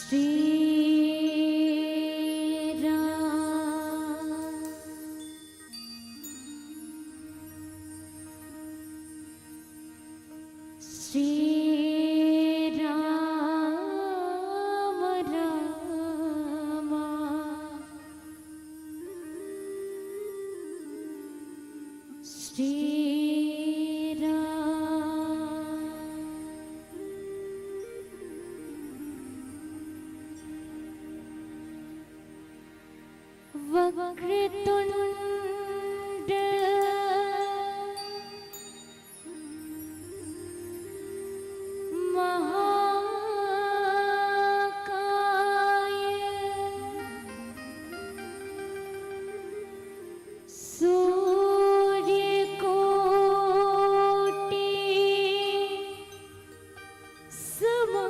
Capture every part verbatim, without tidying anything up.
श्री राम, श्री राम राम, श्री राम। वक्रतुंड महाकाय सूर्यकोटि समप्रभा।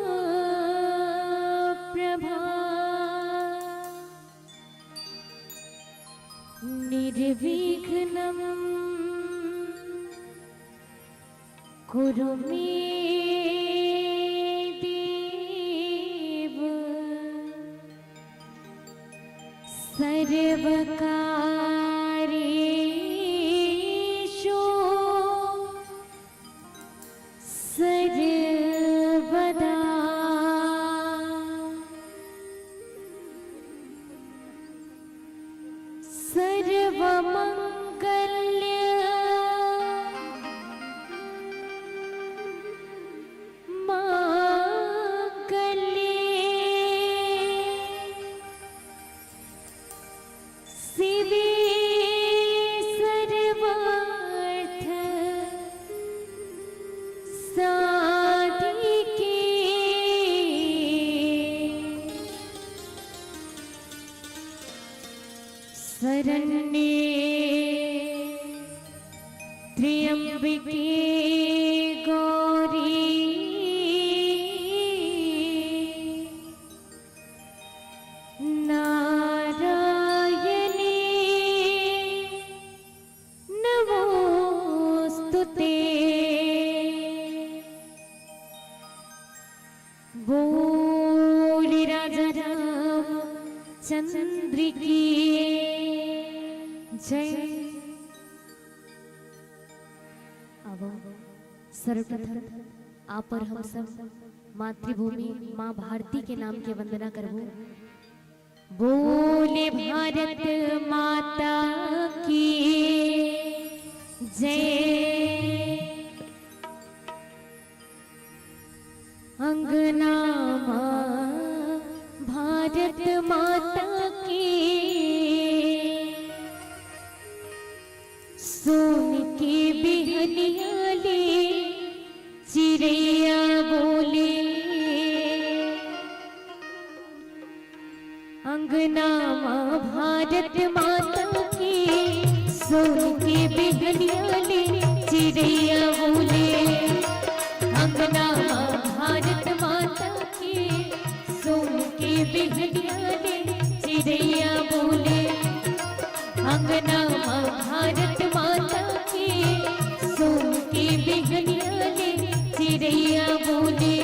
निर्विघ्नं कुरु मे देव सर्वकार्येषु सर्वदा। सर्वमंगल मांगल्ये शिवे सर्वार्थ साधिके शरण्ये त्र्यंबके गौरी नारायणी नमोस्तुते। बोले राजा रामचंद्र की जय। आवो, सर्वप्रथम आप और हम सब मातृभूमि माँ भारती के नाम के वंदना करबो। बोले भारत माता की जय। अंगना माँ भारत माता की, सोन के बिहनिया ले चिरैया बोले। अंगना माँ भारत माता की, सोन के बिहनिया ले चिरैया बोले। अंगना माँ भारत माता की, सोन के बिहनिया ले चिरैया बोले। अंगना माँ भारत माता की, सोन के बिहनिया ले चिरैया बोले।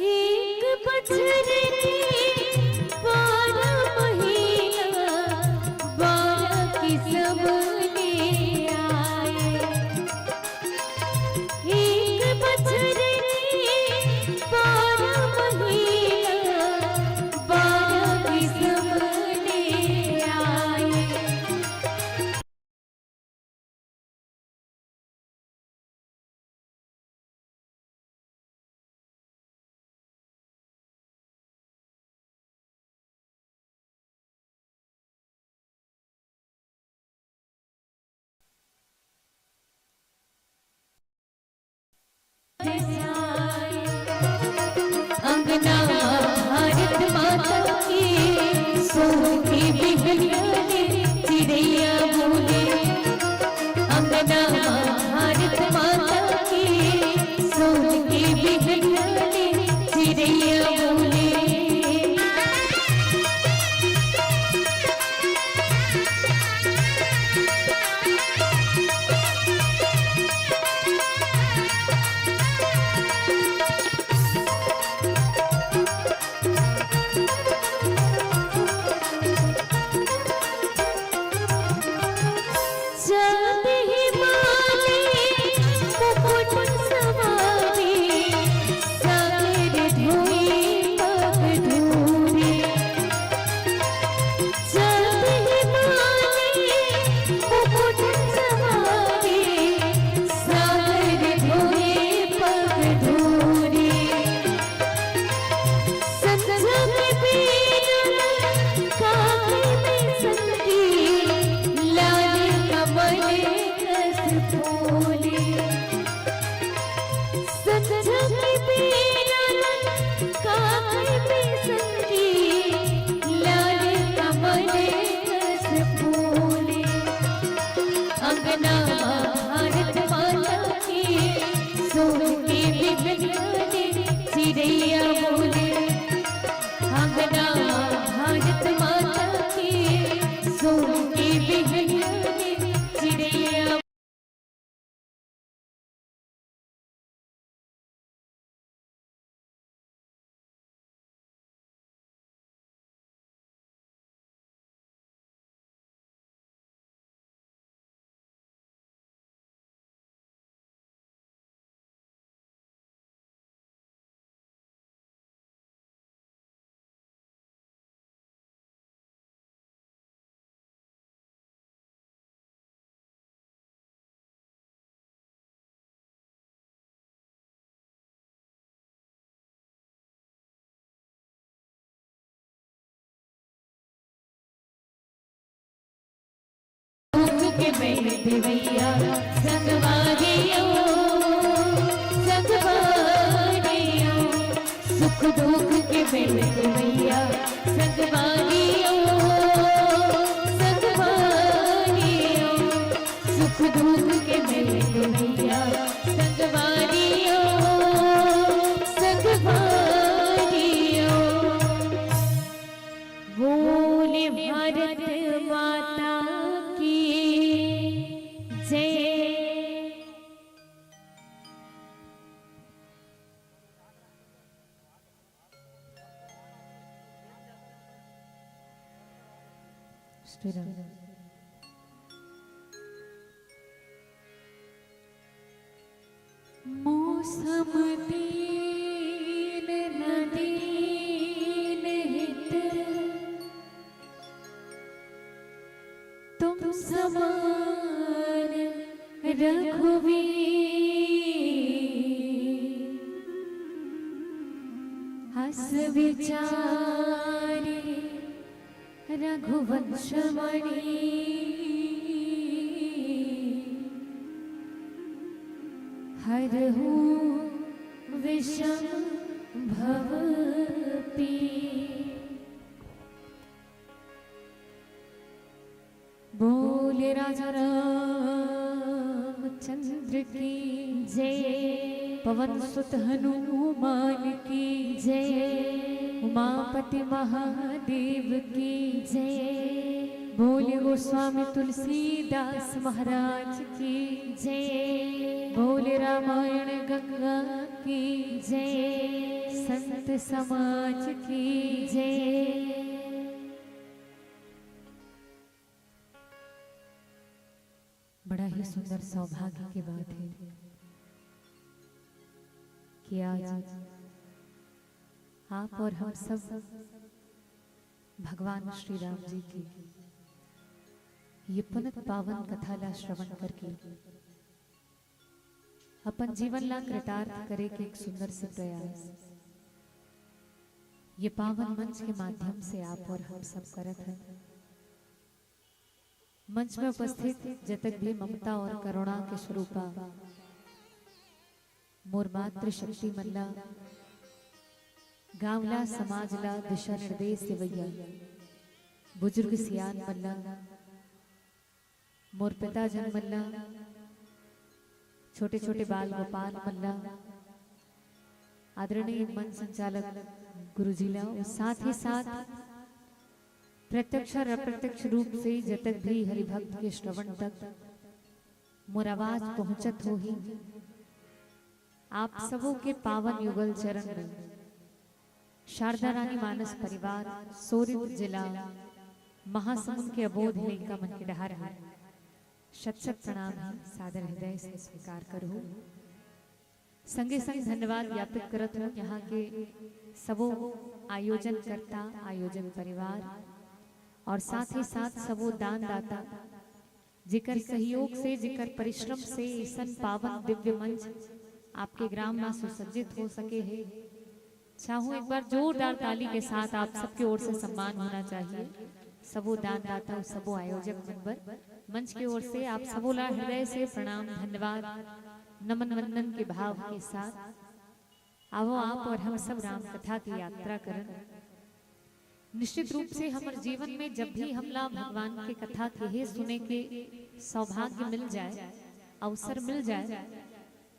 एक बछर के बारह महीना, बारह किसम ले आए। एक बछर के बारह महीना, बारह किसम ले आए। अंगना भारत माता की, सोन के बिहनिया ले चिरैया बोले। अंगना भारत माता के मिल देवैया संगवारी ओ, संगवारी ओ। सुख दुख के मिल देवैया संगवारी ओ, संगवारी ओ। सुख दुख के मिल देवैया संगवारी ओ, संगवारी ओ। बोले भारत माता की जय। श्री राम। मौसम दीन न दीन हित, तुम समान रघुवीर। अस विचारी रघुवंश मणि, हरहु विषम भव पीर। बोले राजा रामचंद्र की जय। पवन सुत हनुमान की जय। उमापति महादेव की जय। बोले गोस्वामी तुलसीदास महाराज की जय। बोले रामायण गंगा की जय। संत समाज की जय। बड़ा ही सुंदर सौभाग्य की बात है कि आज आप और हम सब भगवान श्री राम जी की ये पुनित पावन कथा ला श्रवण करके अपन जीवन ला कृतार्थ करे के एक सुंदर से प्रयास ये पावन मंच के माध्यम से आप और हम सब करत हैं। मंच में उपस्थित जतक भी ममता और करुणा के स्वरूपा मोर मातृशक्ति मन ला, गांव ला, समाज ला दिशा निर्देश देवैया बुजुर्ग सियान मन ला, मोर पिताजन मन ला, छोटे छोटे बाल गोपाल मन ला, आदरणीय मंच संचालक गुरुजी ला और साथ ही साथ प्रत्यक्ष और अप्रत्यक्ष रूप से जतक भी हरिभक्त के श्रवण तक मोर आवाज पहुंचत होही, आप सबो के पावन युगल चरण में शारदा रानी मानस परिवार, सोरित जिला महासमुंद के अबोध लइका मन के डहार में शत शत प्रणाम हे, सादर हृदय से स्वीकार करहु। संगे संग धन्यवाद ज्ञापित करत हूँ यहाँ के सबो आयोजन कर्ता, आयोजन परिवार और साथ ही साथ सबो दानदाता, जेकर सहयोग से, जेकर परिश्रम से अइसन पावन दिव्य मंच आपके ग्राम में सुसज्जित हो सके हे। चाहूँ एक बार जोरदार ताली के साथ आप सबके ओर से सम्मान होना चाहिए। सबो दानदाता, सबो आयोजक मन बर मंच के ओर से आप सबो ला हृदय से प्रणाम, धन्यवाद, नमन वंदन के भाव के साथ आवो आप और हम सब राम कथा की यात्रा करन। निश्चित रूप से हमर जीवन में जब भी हमला भगवान के कथा कहे सुने के सौभाग्य मिल जाए, अवसर मिल जाए,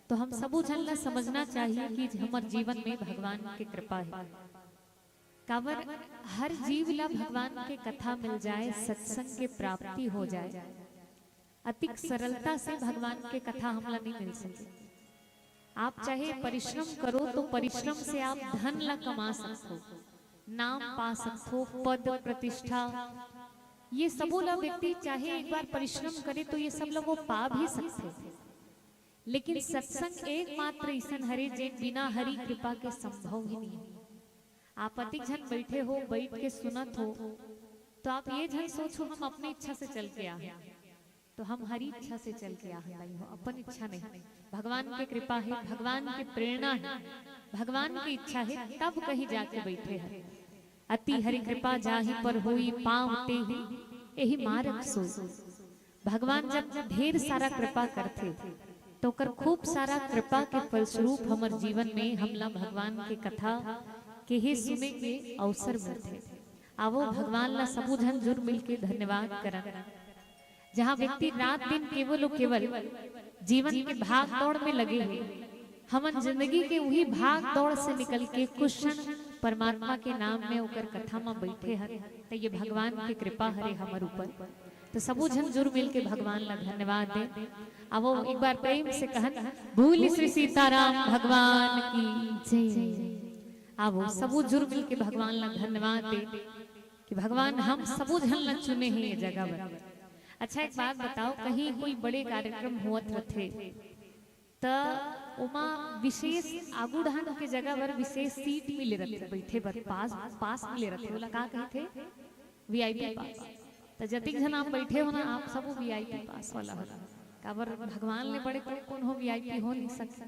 तो हम सबो झन ला समझना चाहिए कि हमर जीवन में भगवान के कृपा हे। काबर हर जीव ला भगवान के कथा मिल जाए, सत्संग के प्राप्ति हो जाए, अतिक सरलता से भगवान के कथा हमला नहीं मिल सके। आप चाहे परिश्रम करो तो परिश्रम से आप धन ला कमा सकथो, नाम पा सकथो, पद प्रतिष्ठा, ये सबो ला व्यक्ति चाहे एक बार परिश्रम करे तो ये सब ला वो पा भी सकथे। लेकिन सत्संग एकमात्र अइसन हरे जेन बिना हरि कृपा के संभव ही नहीं हे। आप अतिक झन बैठे हो, बैठ के सुनत हो, तो आप ये झन सोचो हम अपनी इच्छा से चल के आ हन, तो हम हरि इच्छा से चल के आ हन, नहीं हो अपन इच्छा नहीं। भगवान के कृपा हे, भगवान के प्रेरणा हे, भगवान की इच्छा हे, तब कहीं जाके बैठे हन। अति हरि कृपा जाहि पर होई, पाँव तेहि एहि मारग सोई। भगवान जब ढेर सारा कृपा करथे, तो ओकर खूब सारा कृपा के फलस्वरूप हमर जीवन में हमला भगवान के कथा के ही सुने के अवसर मिलथे। आवो, भगवान ला सबो झन जुर मिल के धन्यवाद करन। जहाँ व्यक्ति रात दिन केवल अउ केवल जीवन के भाग दौड़ में लगे हे, हमन जिंदगी के उही भाग दौड़ से निकल के कुछ क्षण परमात्मा के नाम में ओकर कथा में बैठे हन, त ये भगवान के कृपा हरे हमर ऊपर। तो सबो झन जुर मिल के भगवान ला धन्यवाद दे। आवो, एक बार प्रेम से कहन, बोल श्री सीताराम भगवान की जय। आवो, सबो जुर मिल के भगवान ला धन्यवाद दे कि भगवान हम सबो झन ला चुने हे ये जगह बर। अच्छा, एक बात बताओ, कहीं कोई बड़े कार्यक्रम होवत रथे, त ओमा विशेष आगू डहन के जगह बर विशेष सीट मिले रथे, बैठे बर पास, पास मिले रथे, ओला का कहिथे? वीआईपी पास। त जतिक झन आप बैठे हो ना, आप सबो वीआईपी पास वाला हो। काबर, भगवान ले बड़े कोन, कोन हो, वीआईपी हो नहीं सकते।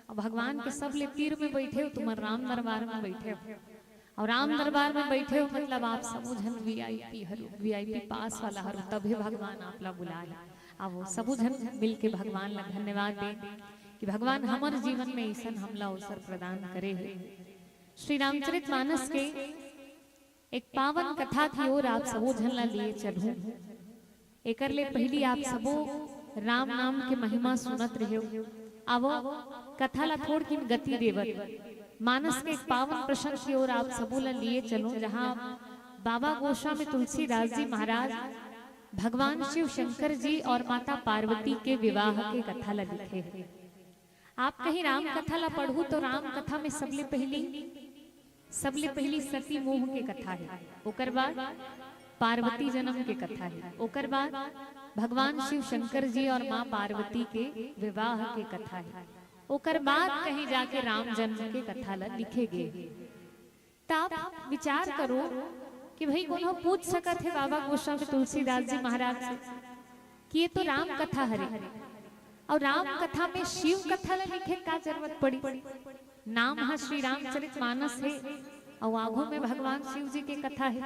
अब भगवान के सब ले तीर में बैठे हो, तुमन राम दरबार में बैठे हो, अउ राम दरबार में बैठे हो, मतलब आप सबो झन वीआईपी हरो, वीआईपी पास वाला हरो, तभे भगवान आप ला बुलाए। आवो, सबो झन मिल के भगवान ला धन्यवाद दे कि भगवान हमर जीवन में अइसन हमला अवसर प्रदान करे हे। श्री रामचरित मानस के एक पावन कथा की ओर आप सबो झन ला लिए चलहूं। एकर ले पहिली आप सबो राम नाम के महिमा सुनत रहेव। आवो, कथा ला थोड़किन गति देवत मानस के एक पावन प्रसंग की ओर आप सबो ला लिए चलूं, जहां बाबा गोस्वामी तुलसीदास जी महाराज भगवान शिव शंकर जी और माता पार्वती के विवाह के कथा ला लिखे हे। आप कहीं राम कथा ला पढ़हू तो राम कथा में सबले पहिली, सबले पहिली सती मोह के कथा हे, ओकर बाद पार्वती जन्म के कथा हे, ओकर बाद भगवान शिव शंकर जी और माँ पार्वती के विवाह के कथा हे, ओकर बाद कहीं जाके राम जन्म के कथा ला लिखे गे हे। त आप विचार करो कि भाई कोनो पूछ सकत हे बाबा गोस्वामी तुलसीदास जी महाराज से कि ये तो राम कथा हरे, अउ राम कथा में शिव कथा ला लिखे का जरूरत पड़ी? नाम हा श्री रामचरित मानस हे, अउ आगू में भगवान शिव जी के कथा हे,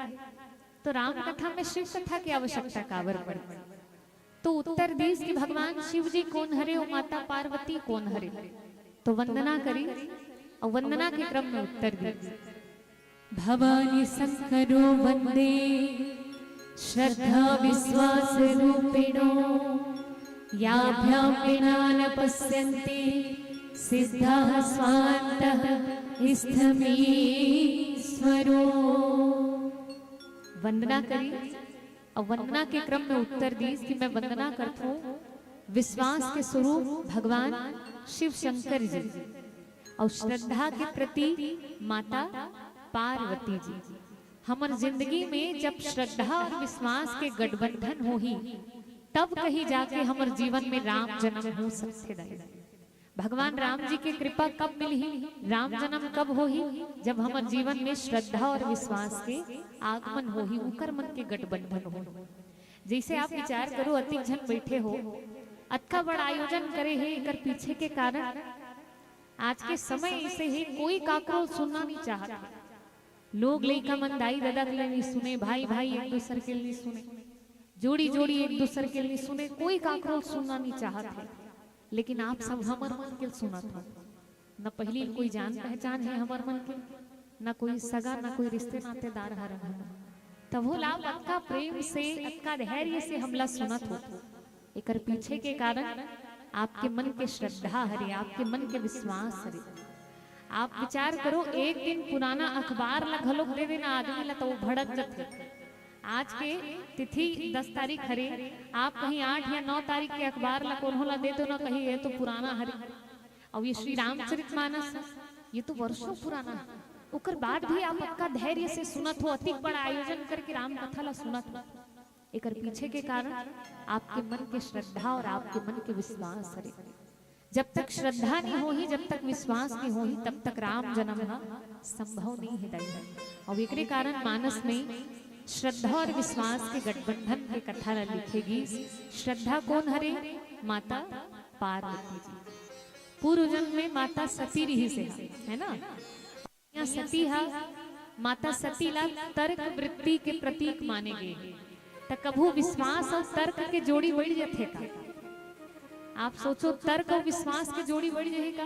तो राम कथा में शिव कथा की आवश्यकता काबर पड़ी? तो उत्तर दीस कि भगवान शिव जी कोन हरे अउ माता पार्वती कोन हरे। तो वंदना करी अउ वंदना के क्रम में उत्तर दीस। भवानी शंकरो वंदे श्रद्धा विश्वास रूपिणो, याभ्यां विना न पश्यन्ति सिद्धा स्वांतः स्थमीश्वरो। वंदना करी अउ वंदना के क्रम में उत्तर दीस कि मैं वंदना करथों विश्वास के स्वरूप भगवान शिव शंकर जी अउ श्रद्धा के प्रति माता पार्वती जी। हमर जिंदगी में जब श्रद्धा और विश्वास के गठबंधन होही, तब कहीं जाके हमर जीवन में राम जन्म हो सकथे दाई। भगवान राम जी के कृपा कब मिलही, राम जन्म कब होही? जब हमर जीवन में श्रद्धा और विश्वास के आगमन होही, उकर मन के गठबंधन होही। जैसे आप विचार करो, अतिक झन बैठे हो, अतका बड़ा आयोजन करे हे, एकर पीछे के कारण आज के समय ऐसे हे, कोई काकरो सुनना नहीं चाहत हे। लोग लइका मन दाई ददा के ले नहीं सुने, भाई भाई एक दूसर के नहीं सुने, जोड़ी जोड़ी एक दूसर के नहीं सुने, कोई काकरो सुनना नहीं चाहत हे। लेकिन आप सब हमर मन के सुनत हो। न पहिली कोई जान पहचान हे हमर मन के, न कोई सगा, न कोई रिश्ते नातेदार हरन हमन। तभो ला आप अतका प्रेम से, अतका धैर्य से हमला सुनत हो। एकर पीछे के कारण आपके मन के श्रद्धा हरे, आपके मन के विश्वास हरे। आप विचार करो, एक दिन पुराना अखबार ला घलोक दे देना आदमी ला, तो वो भड़क जथे। आज के तिथि दस तारीख हरे, आप कहीं आठ या नौ तारीख के अखबार ला कोनो ला दे दो ना, कहीं ये तो पुराना हरे। अउ ये श्री रामचरित मानस, ये तो वर्षों पुराना हे। ओकर बाद भी आप अतका धैर्य से सुनत हो, अतिक बड़ा आयोजन करके राम कथा ला सुनत हो। एकर पीछे के कारण आपके मन के श्रद्धा और आपके मन के विश्वास हरे। जब तक श्रद्धा नहीं होही, जब तक विश्वास नहीं होही, तब तक राम जन्म ह संभव नहीं हे दाई। अउ एकरे कारण मानस में श्रद्धा और विश्वास के गठबंधन के कथा ला लिखे गिस। श्रद्धा कोन हरे? माता पार्वती जी। पूर्व जन्म में माता सती रिहिस हे, है ना? यहाँ सती हा, माता सती ला तर्क वृत्ति के प्रतीक माने गे हे। त कभू विश्वास अउ तर्क के जोड़ी बइठ जथे का? आप सोचो, तर्क अउ विश्वास के जोड़ी बइठ जही का?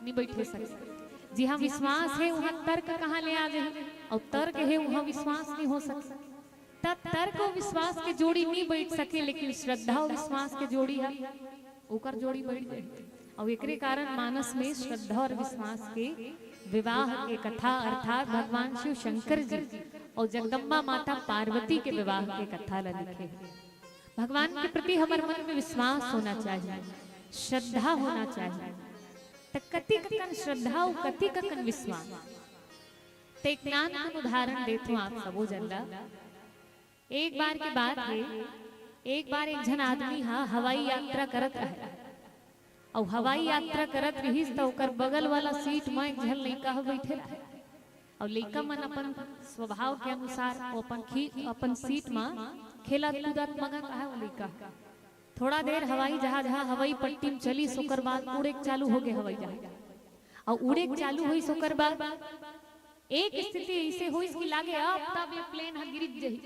नहीं बइठे सकय। जिहाँ विश्वास हे, उहाँ तर्क कहाँ ले आ जही? अउ तर्क हे, उहाँ विश्वास नहीं हो सकय। त तर्क अउ विश्वास के जोड़ी नहीं बइठ सकय, लेकिन श्रद्धा अउ विश्वास के जोड़ी ह, ओकर जोड़ी बइठ जही। अउ एकरे कारण मानस में श्रद्धा अउ विश्वास के विवाह के कथा, अर्थात भगवान शिव शंकर जी अउ जगदम्बा माता पार्वती के विवाह के कथा ला लिखे हे। भगवान के प्रति हमर मन में विश्वास होना चाहिए, श्रद्धा होना चाहिए। त कतिक अकन श्रद्धा अउ कतिक अकन विश्वास? त एक नानकुन उदाहरण देथों आप सबो झन ला। एक बार के बात हे, एक बार एक झन आदमी ह हवाई यात्रा करत रहय। अउ हवाई यात्रा करत रिहिस, त ओकर बगल वाला सीट म एक झन लइका ह बइठे रहय। अउ लइका मन अपन स्वभाव के अनुसार ओ अपन खी-, अपन सीट म खेलत कूदत मगन रहय ओ लइका। थोड़ा देर हवाई जहाज ह हवाई पट्टी म चलिस, ओकर बाद उड़े के चालू होगे हवाई जहाज। अउ उड़े के चालू होइस, ओकर बाद एक स्थिति अइसे होइस कि लागे अब तब ये प्लेन ह गिरिक जही,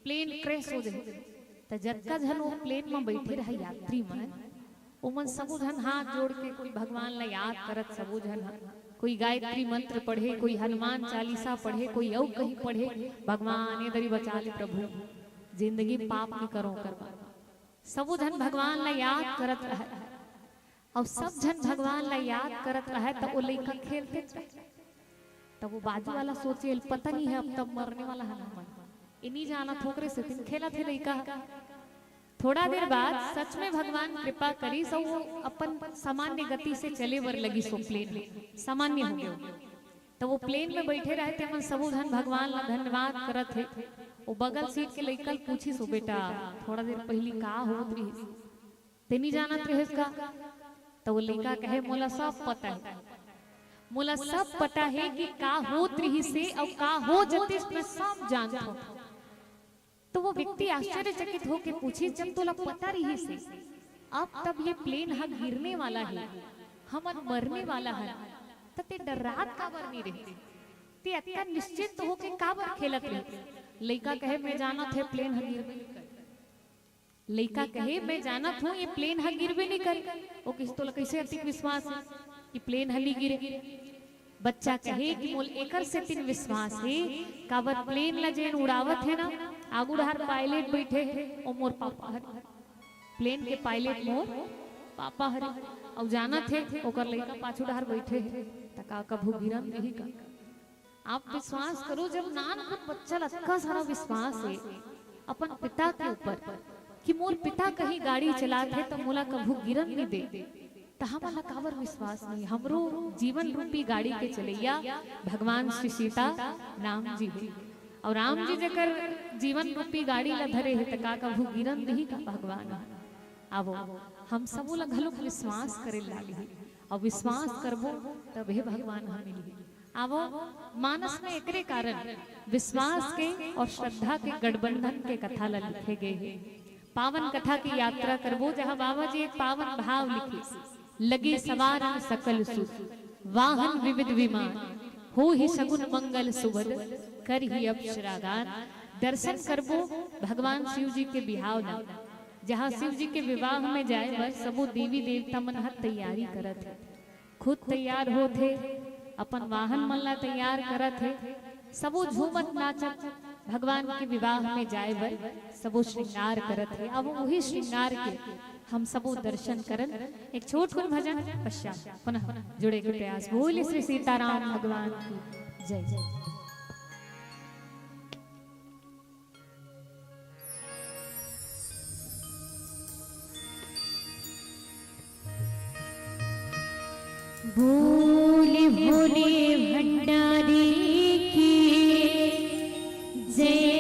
प्लेन क्रैश हो जही। त जतका झन वो प्लेन म बइठे रहय यात्री मन, ओमन सबो झन हाथ जोड़ के कोई भगवान ला याद करत, सबो झन ह, कोई गायत्री मंत्र पढ़े, कोई हनुमान चालीसा पढ़े, कोई अउ कहीं पढ़े, "भगवान ए दरी बचा ले प्रभु, जिंदगी म पाप नहीं करों" करवा। सबो झन भगवान ला याद करत रहय। अउ सब झन भगवान ला याद करत रहय, त वो लइका खेलत रहय। त वो बाजू वाला सोचे, "पता नहीं हे, अब तब मरने वाला हे ना मन, ये नहीं जानत हे, ओकरे सेतिन खेलत हे लइका ह।" थोड़ा देर बाद सच में भगवान कृपा करिस अउ वो अपन सामान्य गति से चले बर लगिस, वो प्लेन सामान्य होगे। त वो प्लेन में बइठे रहय, तेमन सबो झन भगवान ला धन्यवाद करत हे। वो बगल सीट के लइका ल पूछिस, "ओ बेटा, थोड़ा देर पहिली का होत रिहिस? तें नहीं जानत रहेस का?" त वो लइका कहे, "मोला सब पता हे, मोला सब पता हे कि का होत रिहिस हे अउ का हो जतिस, मैं सब जानत हूँ।" त वो व्यक्ति आश्चर्यचकित होके पूछिस, "जब तोला पता रिहिस हे, अब तब ये प्लेन ह गिरने वाला हे, हमन मरने वाला हन, त तें डर्रात काबर नहीं रहे? तें अतका निश्चिंत होके काबर खेलत रहे?" लइका कहे, "मैं जानत हे प्लेन ह गिरबे नहीं करे।" लइका कहे, "मैं जानत हूँ ये प्लेन ह गिरबे नहीं करे।" वो कहिस, "तोला कइसे अतिक विश्वास हे कि प्लेन ह नहीं गिरे?" बच्चा कहे कि मोला एकर सेतिन विश्वास हे, काबर प्लेन ला जेन उड़ावत हे ना, आगू डहर पायलट बइठे हे, वो मोर पापा हरे। प्लेन के पायलट मोर पापा हरे। अउ जानत हे, ओकर लइका पाछू डहर बइठे हे, त का कभू गिरन दिही का? आप विश्वास करो, जब नानकुन बच्चा ल अतका सारा विश्वास हे अपन पिता के ऊपर कि मोर पिता कहीं गाड़ी चलात हे त मोला कभू गिरन नहीं दे, त हमन ला काबर विश्वास नहीं? हमरो जीवन रूपी गाड़ी के चलइया भगवान श्री सीता राम जी हे, अउ राम जी जेकर जीवन रूपी गाड़ी ला धरे हे, त का कभू गिरन दिही का भगवान? आवो, हम सबो ला घलोक विश्वास करे लागही, अउ विश्वास करबो तभे भगवान ह मिलही। आवो, मानस में एकरे कारण विश्वास के अउ श्रद्धा के गठबंधन के कथा ला लिखे गे हे। पावन कथा की यात्रा करबो, जहाँ बाबा जी एक पावन भाव लिखे, "लगे सवारन सकल सुर, वाहन विविध विमान, होही सगुन मंगल सुभद, करही अप्सरा गान।" दर्शन करबो भगवान शिव जी के बिहाव ला, जहाँ शिव जी के विवाह में जाए बर सबो देवी देवता मन ह तैयारी करत हे। खुद तैयार होत हे, अपन वाहन मन ला तैयार करत हे, सबो झूमत नाचत भगवान के विवाह में जाए बर सबो श्रृंगार करत हे। अब वही श्रृंगार के हम सबो दर्शन करन। एक छोट कुन भजन पश्चात पुनः जुड़े के प्रयास। बोले श्री सीताराम भगवान की जय। बोले भोले भंडारी की जय।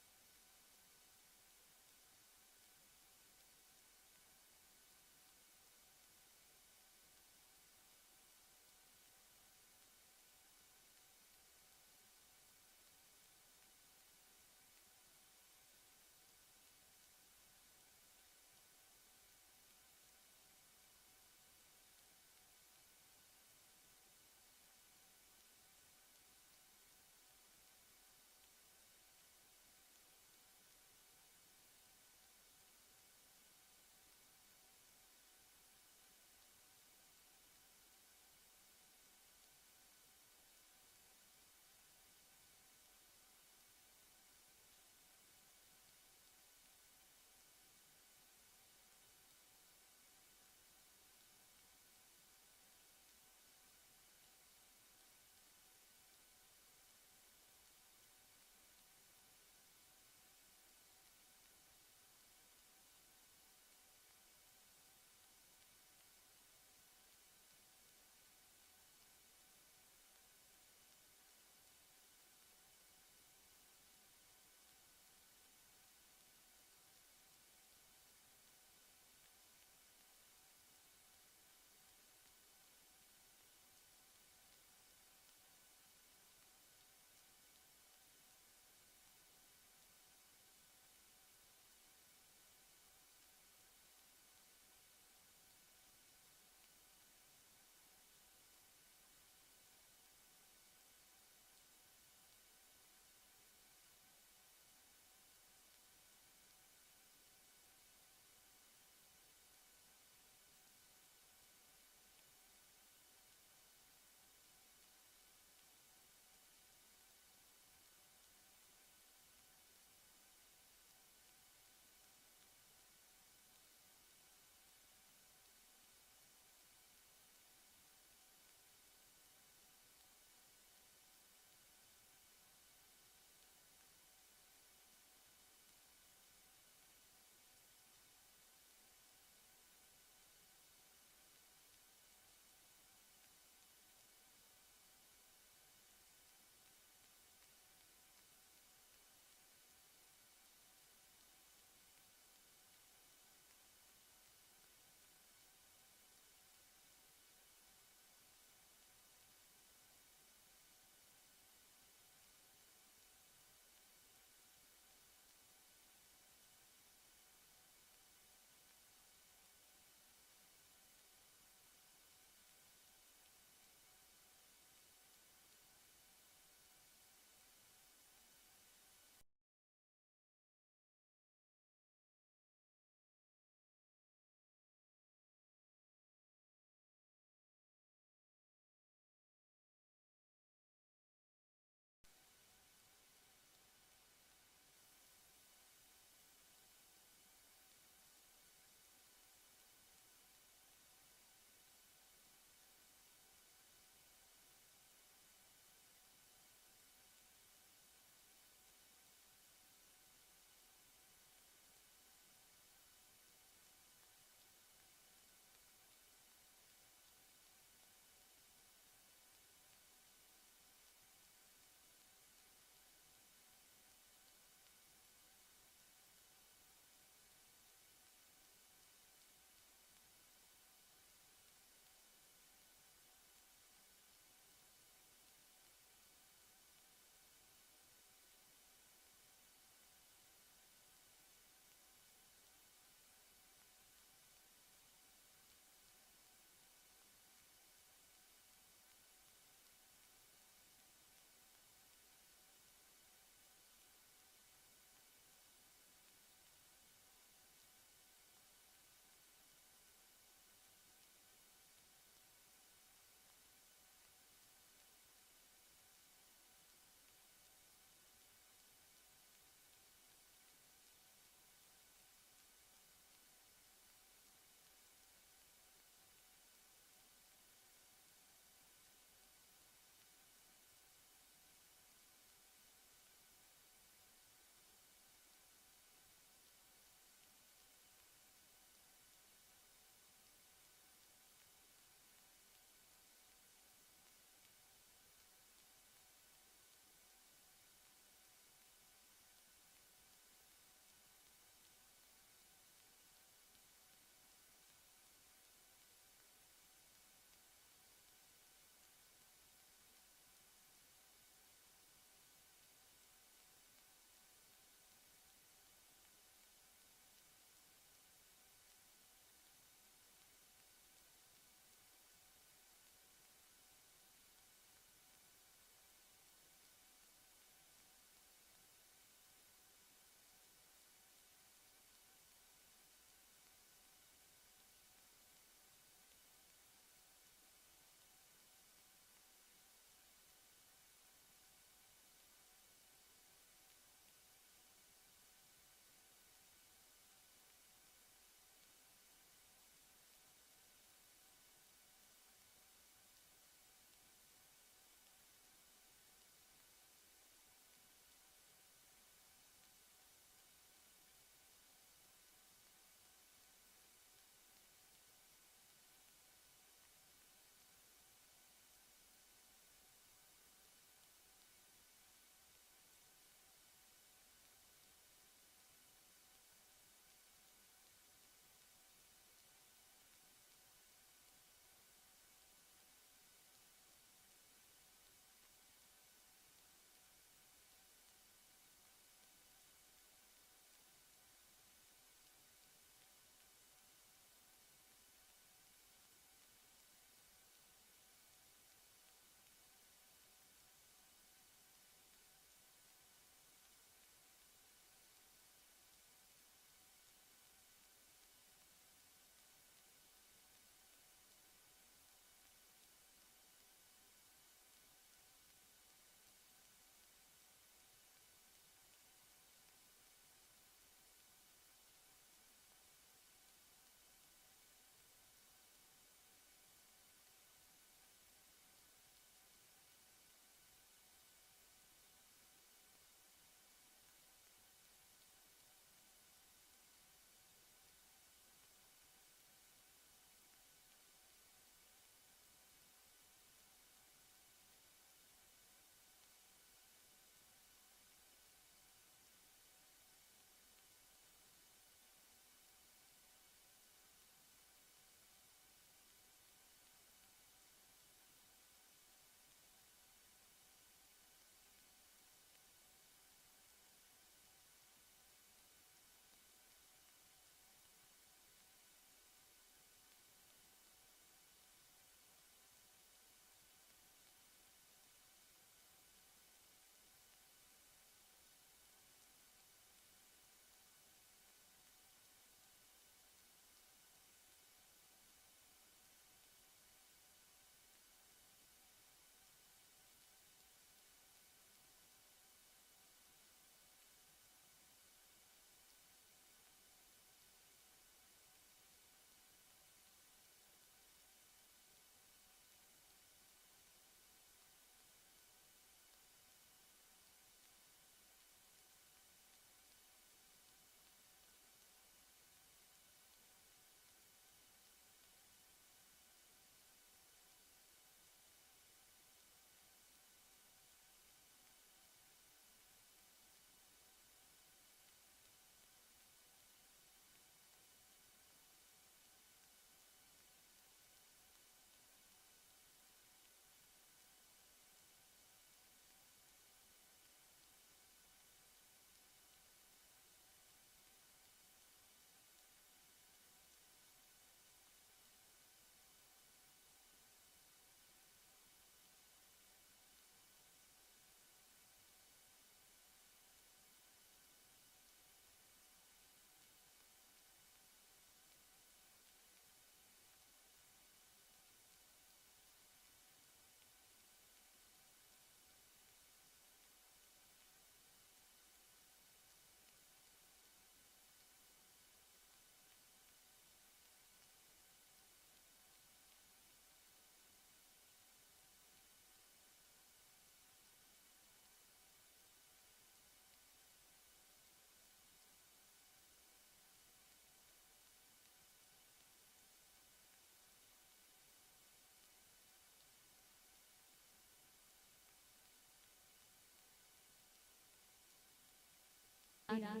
हे।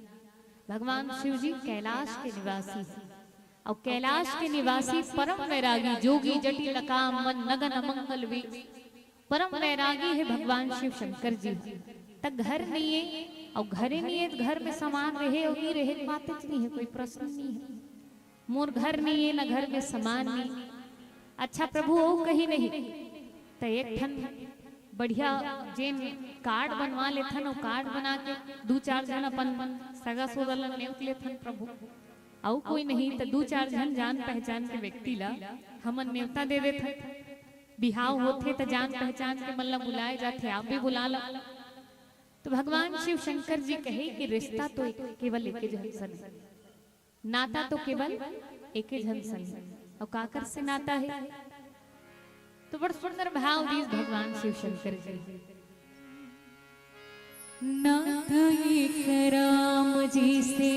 भगवान शिव जी कैलाश के निवासी हे। अउ कैलाश के निवासी परम वैरागी, जोगी जटिल काम मन नगन अमंगल वे, परम वैरागी हे भगवान शिव शंकर जी। त घर नइये, अउ घरे नइये त घर में समान रहे अउ नइ रहे त बातेच नइ हे, कोई प्रश्न नइ हे। मोर घर नइये, न घर में समान नइ। अच्छा प्रभु, अउ कहीं नहीं, त एक ठन बढ़िया जेन कार्ड बनवा लेथन, अउ कार्ड बना के दू चार झन अपन सगा सोदर ल नेवत लेथन प्रभु। अउ कोई नहीं, त दू चार झन जान पहचान के व्यक्ति ल हमन नेवता दे देथन। बिहाव होथे, त जान पहचान के मन ल बुलाए जाथे, आप भी बुला ल। त भगवान शिव शंकर जी कहे कि रिश्ता तो एक, केवल एके झन सन हे, नाता तो केवल एके झन सन हे। अउ काकर से नाता हे? त बड़ सुंदर भाव दीस भगवान शिव शंकर जी। नाता एक राम जी से,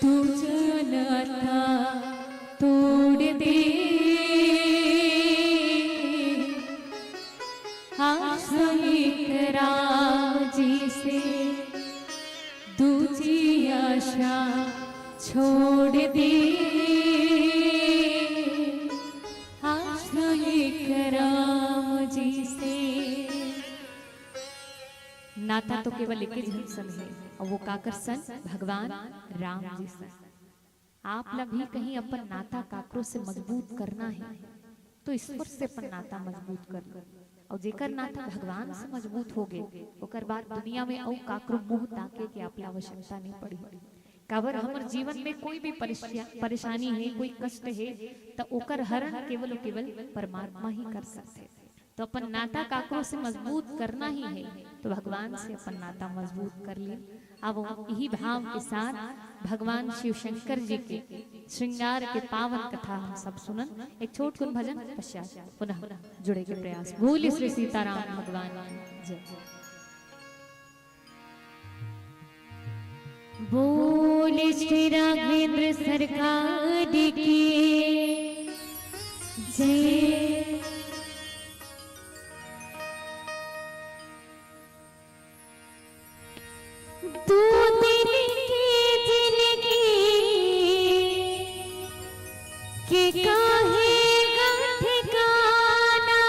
दूजा नाता तोड़ दे। आशा एक राम जी से, दूजी आशा छोड़ दे। आशा एक राम जी से। नाता तो केवल एके झन सन हे, अउ वो काकर सन? भगवान राम जी सन। आप ला भी कहीं अपन नाता काकरो से मजबूत करना हे, तो ईश्वर से अपन नाता मजबूत कर लो। अउ जेकर नाता भगवान से मजबूत होगे, ओकर बाद दुनिया में अउ काकरो मुंह ताके के आप ला आवश्यकता नइ पड़ही। काबर हमर जीवन में कोई भी परेश-, परेशानी हे, कोई कष्ट हे, त ओकर हरण केवल अउ केवल परमात्मा ही कर सकथे। त अपन नाता काकरो से मजबूत करना ही हे, त भगवान से अपन नाता मजबूत कर ली। अब इही भाव के साथ भगवान शिव शंकर जी के श्रृंगार के पावन कथा हम सब सुनन। एक छोट कुन भजन पश्चात पुनः जुड़े के प्रयास। बोल श्री सीताराम भगवान की जय। बोल श्री राघवेंद्र सरकार की जय। दो दिन की जिंदगी के काहे गा ठिकाना।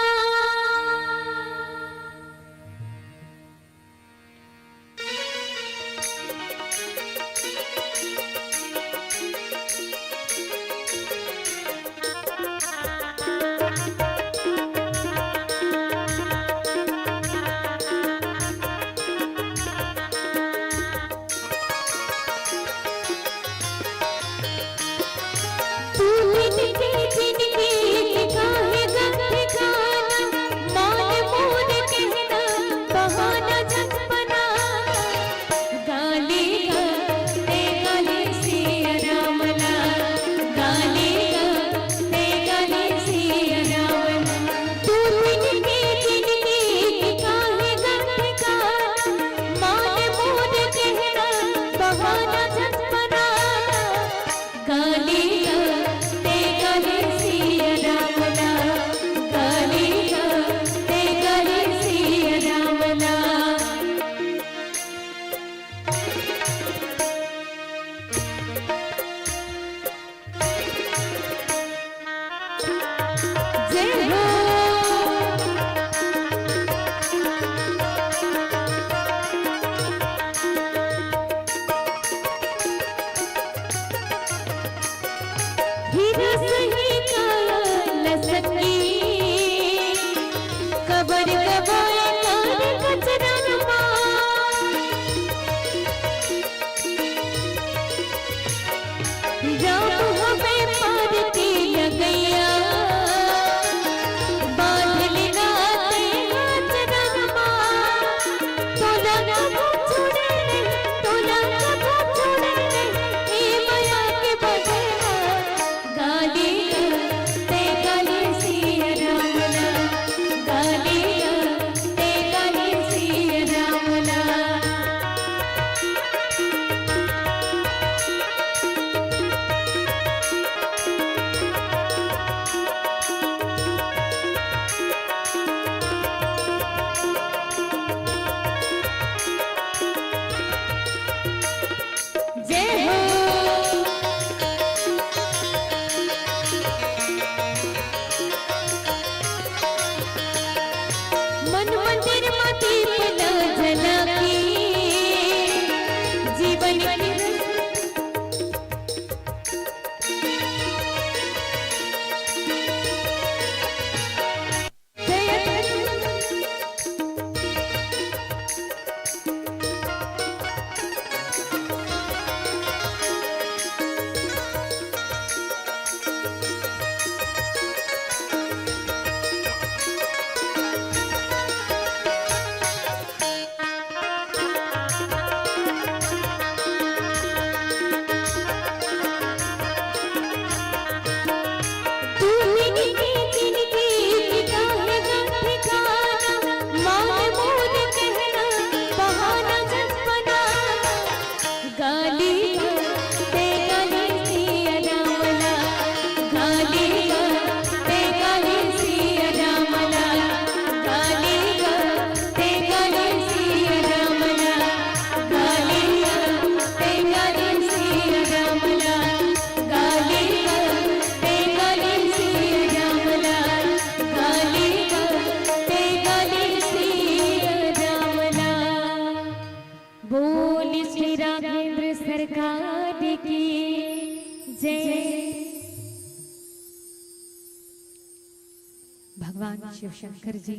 भगवान शिव शंकर जी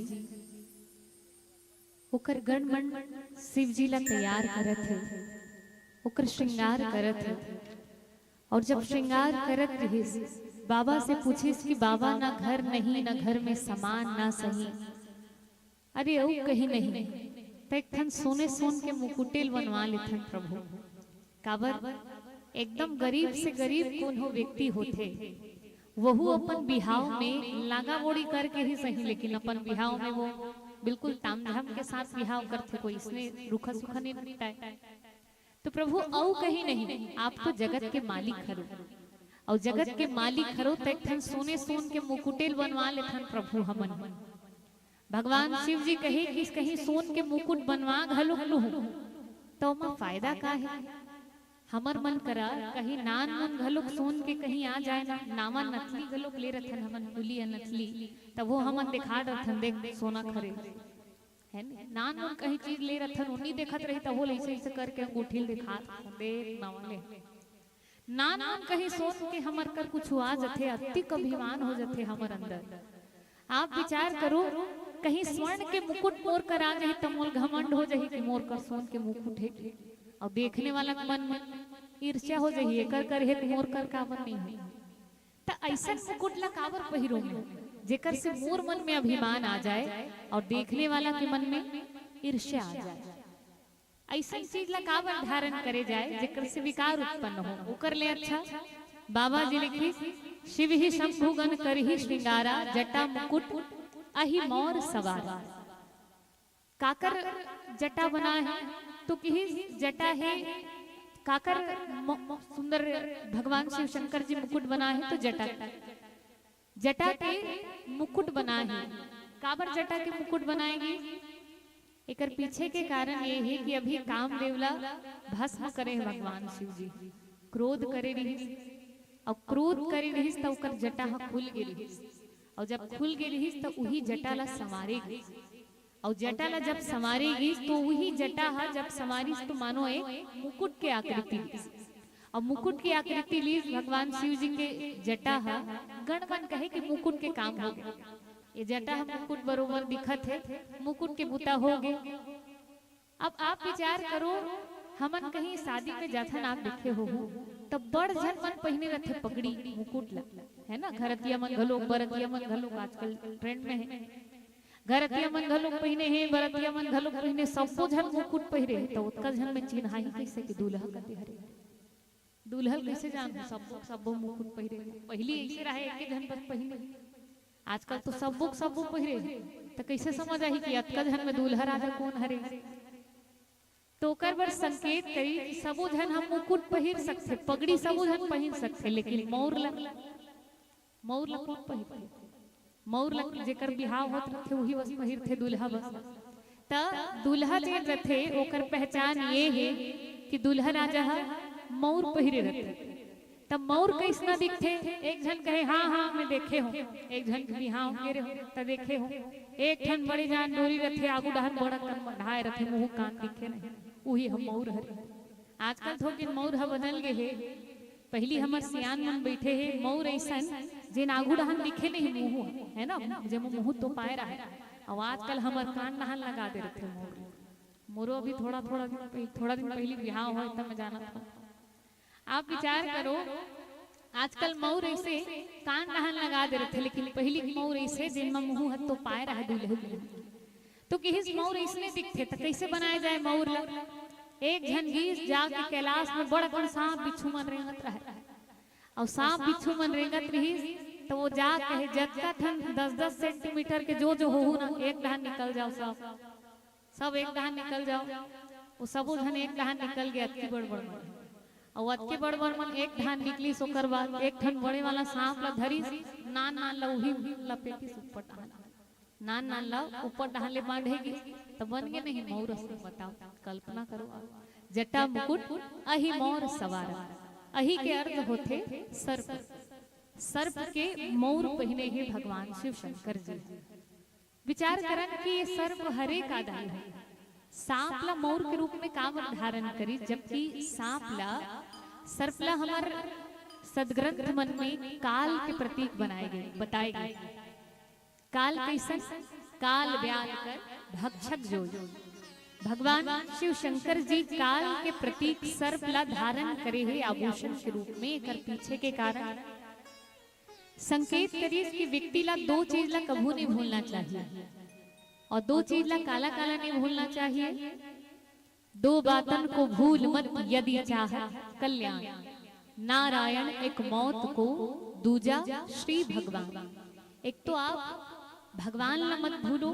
ओकर गण मन शिव जी ला तैयार करत हे, ओकर श्रृंगार करत हे। और जब श्रृंगार करत रहिस, बाबा से पूछिस कि बाबा, ना घर नहीं, ना घर में सामान, ना सही। अरे, अउ कहीं नहीं, त एक ठन सोने सोन के मुकुटेल बनवा लेथन प्रभु। काबर, एकदम गरीब से गरीब कोनो व्यक्ति होथे, वहू अपन बिहाव में लागा मोड़ी करके ही सही, लेकिन अपन बिहाव में वो बिल्कुल तामझाम के साथ बिहाव करथे, कोई इसने रूखा सूखा नहीं निपटाए। तो प्रभु, अउ कहीं नहीं, आप तो जगत के मालिक हरो, अउ जगत के मालिक हरो, त एक ठन सोने सोन के मुकुटेल बनवा लेथन प्रभु हमन। भगवान शिव जी कहे कि कहीं सोन के मुकुट बनवा घलोक लूहूं, त ओमा फायदा का हे? हमर मन करा कहीं नान मन घलोक सोन के कहीं आ जाए ना, नावा नथली घलोक ले रथन हमन, फूली या नथली, तब वो हमन देखा रथन, देख सोना खरे, है न? नान मन कहीं चीज ले रथन, उन्हीं देखत रही, तब वो ऐसे ऐसे करके अंगूठी ल दिखात रथन, देख नावा ले। नान नान कहीं सोन के हमर कर कुछ आ जथे, अतिक अभिमान हो जथे हमर अंदर। आप विचार करो, कहीं स्वर्ण के मुकुट मोर कर आ जाही त मोर घमंड हो जाही कि मोर कर सोन के मुकुट हे। अउ देखने वाला के मन में ईर्ष्या हो जाही, एकर कर हे त मोर कर काबर नहीं हे। त अइसन मुकुट ला काबर पहिरो मैं, जेकर से मोर मन में अभिमान आ जाए और देखने वाला के मन में ईर्ष्या आ जाए। अइसन चीज ला काबर धारण करे जाए, जेकर से विकार उत्पन्न हो? ओकर ले अच्छा बाबा जी लिखिस, शिव ही शंभुगन करही श्रृंगारा, जटा मुकुट अहि मौर सवारा। काकर जटा बना हे? तो किहिस जटा हे, काकर म-, म-, सुंदर भगवान शिव शंकर जी मुकुट बना हे, तो जटा जटा के मुकुट बनाए हे। काबर जटा के मुकुट बनाए गे? एकर पीछे के कारण ये हे कि अभी कामदेव ला भस्म करे हे भगवान शिव जी। क्रोध करे रिहिस, अउ क्रोध करे रिहिस त ओकर जटा ह खुल गे रिहिस, अउ जब खुल गे रिहिस त उही जटा ला संवारे गिस, अउ जटा ला जब संवारे गिस तो उही जटा ह जब संवारिस तो मानो एक मुकुट के आकृति लीस। अउ मुकुट के आकृति लीस भगवान शिव जी के जटा ह। गण मन कहे कि मुकुट के काम हो गे, ये जटा ह मुकुट बरोबर दिखत हे, मुकुट के बुता हो गे। अब आप विचार करो, हमन कहीं शादी में जाथन, आप देखे होहू, त बड़ झन मन पहिने रथे पगड़ी मुकुट ला, है ना? घरतिया मन घलोक, बरतिया मन घलोक, आजकल trend में हे। घरतिया मन घलोक पहिने हे, बरतिया मन घलोक पहिने, सब्बो झन मुकुट पहिरे, त ओतका झन में चिन्हाही कइसे कि दूल्हा कते हरे? दूल्हा ल कइसे जानहूं? सब्बो सब्बो मुकुट पहिरे। पहिली अइसे रहे, एके झन बस पहिने। आजकल तो सब्बो सब्बो पहिरे, त कइसे समझ आही कि अतका झन में दूल्हा राजा कोन हरे? तो ओकर बर संकेत करी कि सबो झन ह मुकुट पहिर सकथे, पगड़ी सबो झन पहिर सकथे, लेकिन मउर ला, मउर ला कोन पहिरथे? मउर ला जेकर बिहाव होत रथे, उही बस पहिरथे, दूल्हा बस। त दूल्हा जेन रथे, ओकर पहचान ये हे कि दूल्हा राजा ह मउर पहिरे रथे। त मउर कइसना दिखथे? एक झन कहे, "हाँ, हाँ, मैं देखे हों।" एक झन के बिहाव गे रेहों, त देखे हों। एक ठन बड़े जान डोरी रथे, आगू डहन बड़ अकन मढ़ाए रथे, मुहूं कान दिखे नहीं, उही ह मउर हरे। आजकल थोकिन मउर ह बदल गे हे। पहिली हमर सियान मन बइठे हे, मउर अइसन, जेन आगू डहन दिखे नहीं मुहूं, है ना, जेमा मुहूं तोपाए रहय। अउ आजकल हमर कान डहन लगा दे रथे मउर। मोरो अभी थोड़ा, थोड़ा दिन पहि-, थोड़ा दिन पहिली बिहाव होय, त मैं जानत हंव। आप विचार करो, आजकल मउर अइसे कान डहन लगा दे रथे, लेकिन पहिली मउर अइसे, जेन म मुहूं ह तोपाए रहय दूल्हे के। तो किहिस मउर अइसने दिखथे, त कइसे बनाए जाए मउर ला? एक झन गिस जाके कैलाश में बड़ अकन सांप बिच्छू मन रेंगत रहय। अउ सांप बिच्छू मन रेंगत रिहिस, त वो जा कहे, "जतका ठन दस दस सेंटीमीटर के जो जो होहू ना, एक डहन निकल जाओ सब। सब एक डहन निकल जाओ।" वो सबो झन एक डहन निकल गे, अतकी बड़ बड़ मन। अउ अतकी बड़ बड़ मन एक डहन निकलिस, ओकर बाद एक ठन बड़े वाला सांप ला धरिस, नान नान ला उही लपेटिस ऊपर डहन। नान नान ला ऊपर डहन ले बांधे गिस, त बन गे नहीं मउर असन। बताओ, कल्पना करो आप। जटा मुकुट अहि मौर सवारा। अहि के अर्थ होथे सर्प। सर्प के मउर पहिने हे भगवान शिव शंकर जी। विचार करन कि ये सर्प हरे का दाई हे। सांप ला मउर के रूप में काबर धारण करिस, जबकि सांप ला, सर्प ला हमर सदग्रंथ मन में काल के प्रतीक बनाए गे, बताए गे। काल कइसन? काल ब्याल कर भक्षक जोई। भगवान शिव शंकर जी काल के प्रतीक सर्प ला धारण करे हे आभूषण के रूप में। एकर पीछे के कारण संकेत करिस कि व्यक्ति ला दो चीज ला कभू नहीं भूलना चाहिए। और दो चीज ला काला काला नहीं भूलना चाहिए? दो बातन को भूल मत यदि चाहत कल्याण। नारायण एक मौत को, दूजा श्री भगवान। एक तो आप भगवान ला मत भूलो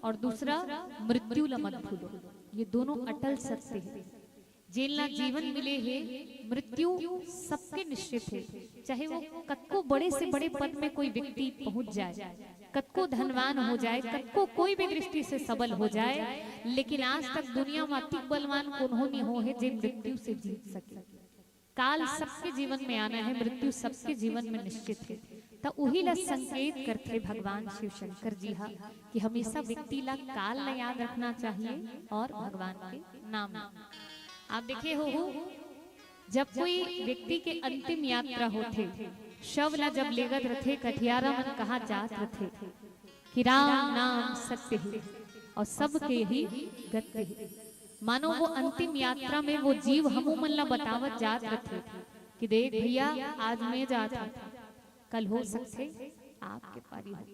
और दूसरा मृत्यु ला मत भूलो। ये दोनों अटल सत्य है। जेन ला जीवन मिले हे, मृत्यु सबके निश्चित है। चाहे वो कतको बड़े से बड़े पद में कोई व्यक्ति पहुंच जाए, कतको धनवान हो जाए, कतको कोई भी दृष्टि से सबल हो जाए, लेकिन आज तक दुनिया में अतिक बलवान कोनो नहीं हो है जे मृत्यु से जीत सके। काल सबके जीवन में आना है, मृत्यु सबके जीवन में निश्चित है। त उही ला संकेत करथे भगवान शिव शंकर जी हा कि हमेशा व्यक्ति ला काल ला याद रखना चाहिए और भगवान के नाम ला। आप देखे हो, जब कोई व्यक्ति के अंतिम यात्रा होथे, शव ला जब लेगत रथे, कठियारा मन कहा जात रथे कि राम नाम सत्य है और सबके ही गत्य है। मानो वो अंतिम यात्रा में वो जीव हमू मन ला बतावत जात रथे कि देख भैया, आज मैं जात हूँ, कल हो सकथे आपके पारी हो।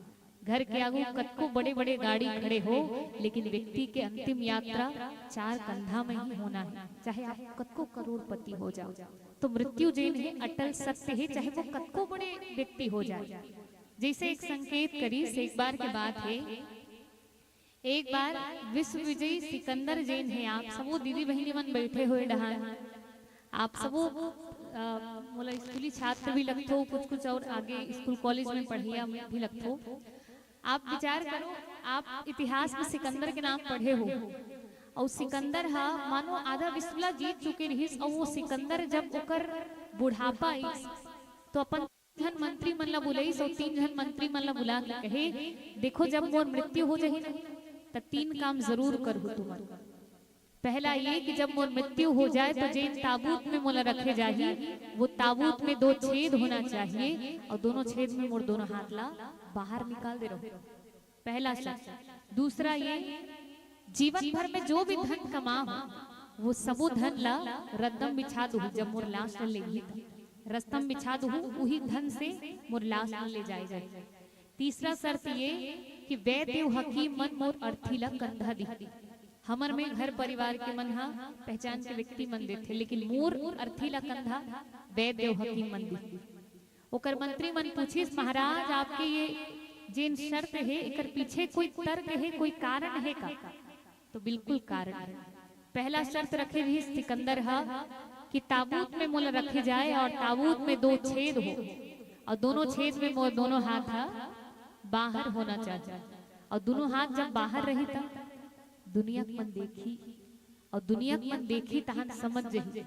घर के आगू कतको बड़े-बड़े गाड़ी खड़े हो, लेकिन व्यक्ति के अंतिम यात्रा चार कंधा में ही होना है, चाहे आप कतको करोड़पति हो जाओ। तो मृत्यु जेन है, अटल सत्य है, चाहे वो कतको बड़े व्यक्ति हो जाए। जैसे एक संकेत करिस, एक बार के बात है, एक बार विश्व विजयी सिकंदर जेन है, आप सबो दीदी बहिनी मन बैठे हुए डहान, आप सबो, अ, मोला स्कूली छात्र भी लगथो, कुछ कुछ और आगे स्कूल कॉलेज में पढ़इया भी लगथो। आप विचार करो, आप इतिहास में सिकंदर के नाम पढ़े हो, और सिकंदर हा मानो आधा विश्व ला जीत चुके रहिस, और वो सिकंदर जब ओकर बुढ़ापा आइस, तो अपन तीन झन मंत्री मन ला बुलाइस, और तीन झन मंत्री मन ला बुला के कहे, देखो, जब मोर मृत्यु हो जाही ना, त तीन काम जरूर करहु तुमन। पहला ये कि जब मोर मृत्यु हो जाए, तो जेन ताबूत में मोला रखे जाही, वो ताबूत में दो छेद होना चाहिए और दोनों छेद में मोर दोनों हाथ ला बाहर निकाल दे रहू। पहला शर्त। दूसरा ये, जीवन भर में जो भी धन कमा हो, वो सबो धन ला रद्दम बिछा दू, जब मोर लाश ला लेगी त। रस्तम बिछा दू, उही धन से मोर लाश ला ले जाए जाए। तीसरा शर्त ये कि वैद्य हकीम मन मोर अर्थी ला कंधा दी। हमर में घर परिवार के मन हा पहचान के व्यक्ति मन देथे, लेकिन मोर अर्थी ला कंधा वैद्य हकीम मन दी। ओकर मंत्री मन पूछिस, महाराज, आपके ये जेन शर्त है, एकर पीछे कोई तर्क है, कोई कारण है का? तो बिल्कुल कारण है। पहला शर्त रखे रहिस सिकंदर हा कि ताबूत में मोला रखे जाए और ताबूत में दो छेद हो और दोनों छेद में मोर दोनों हाथ हा बाहर होना चाहिए। और दोनों हाथ जब बाहर रही, तब दुनिया के मन देखी, और दुनिया के मन देखी तहन समझ जही।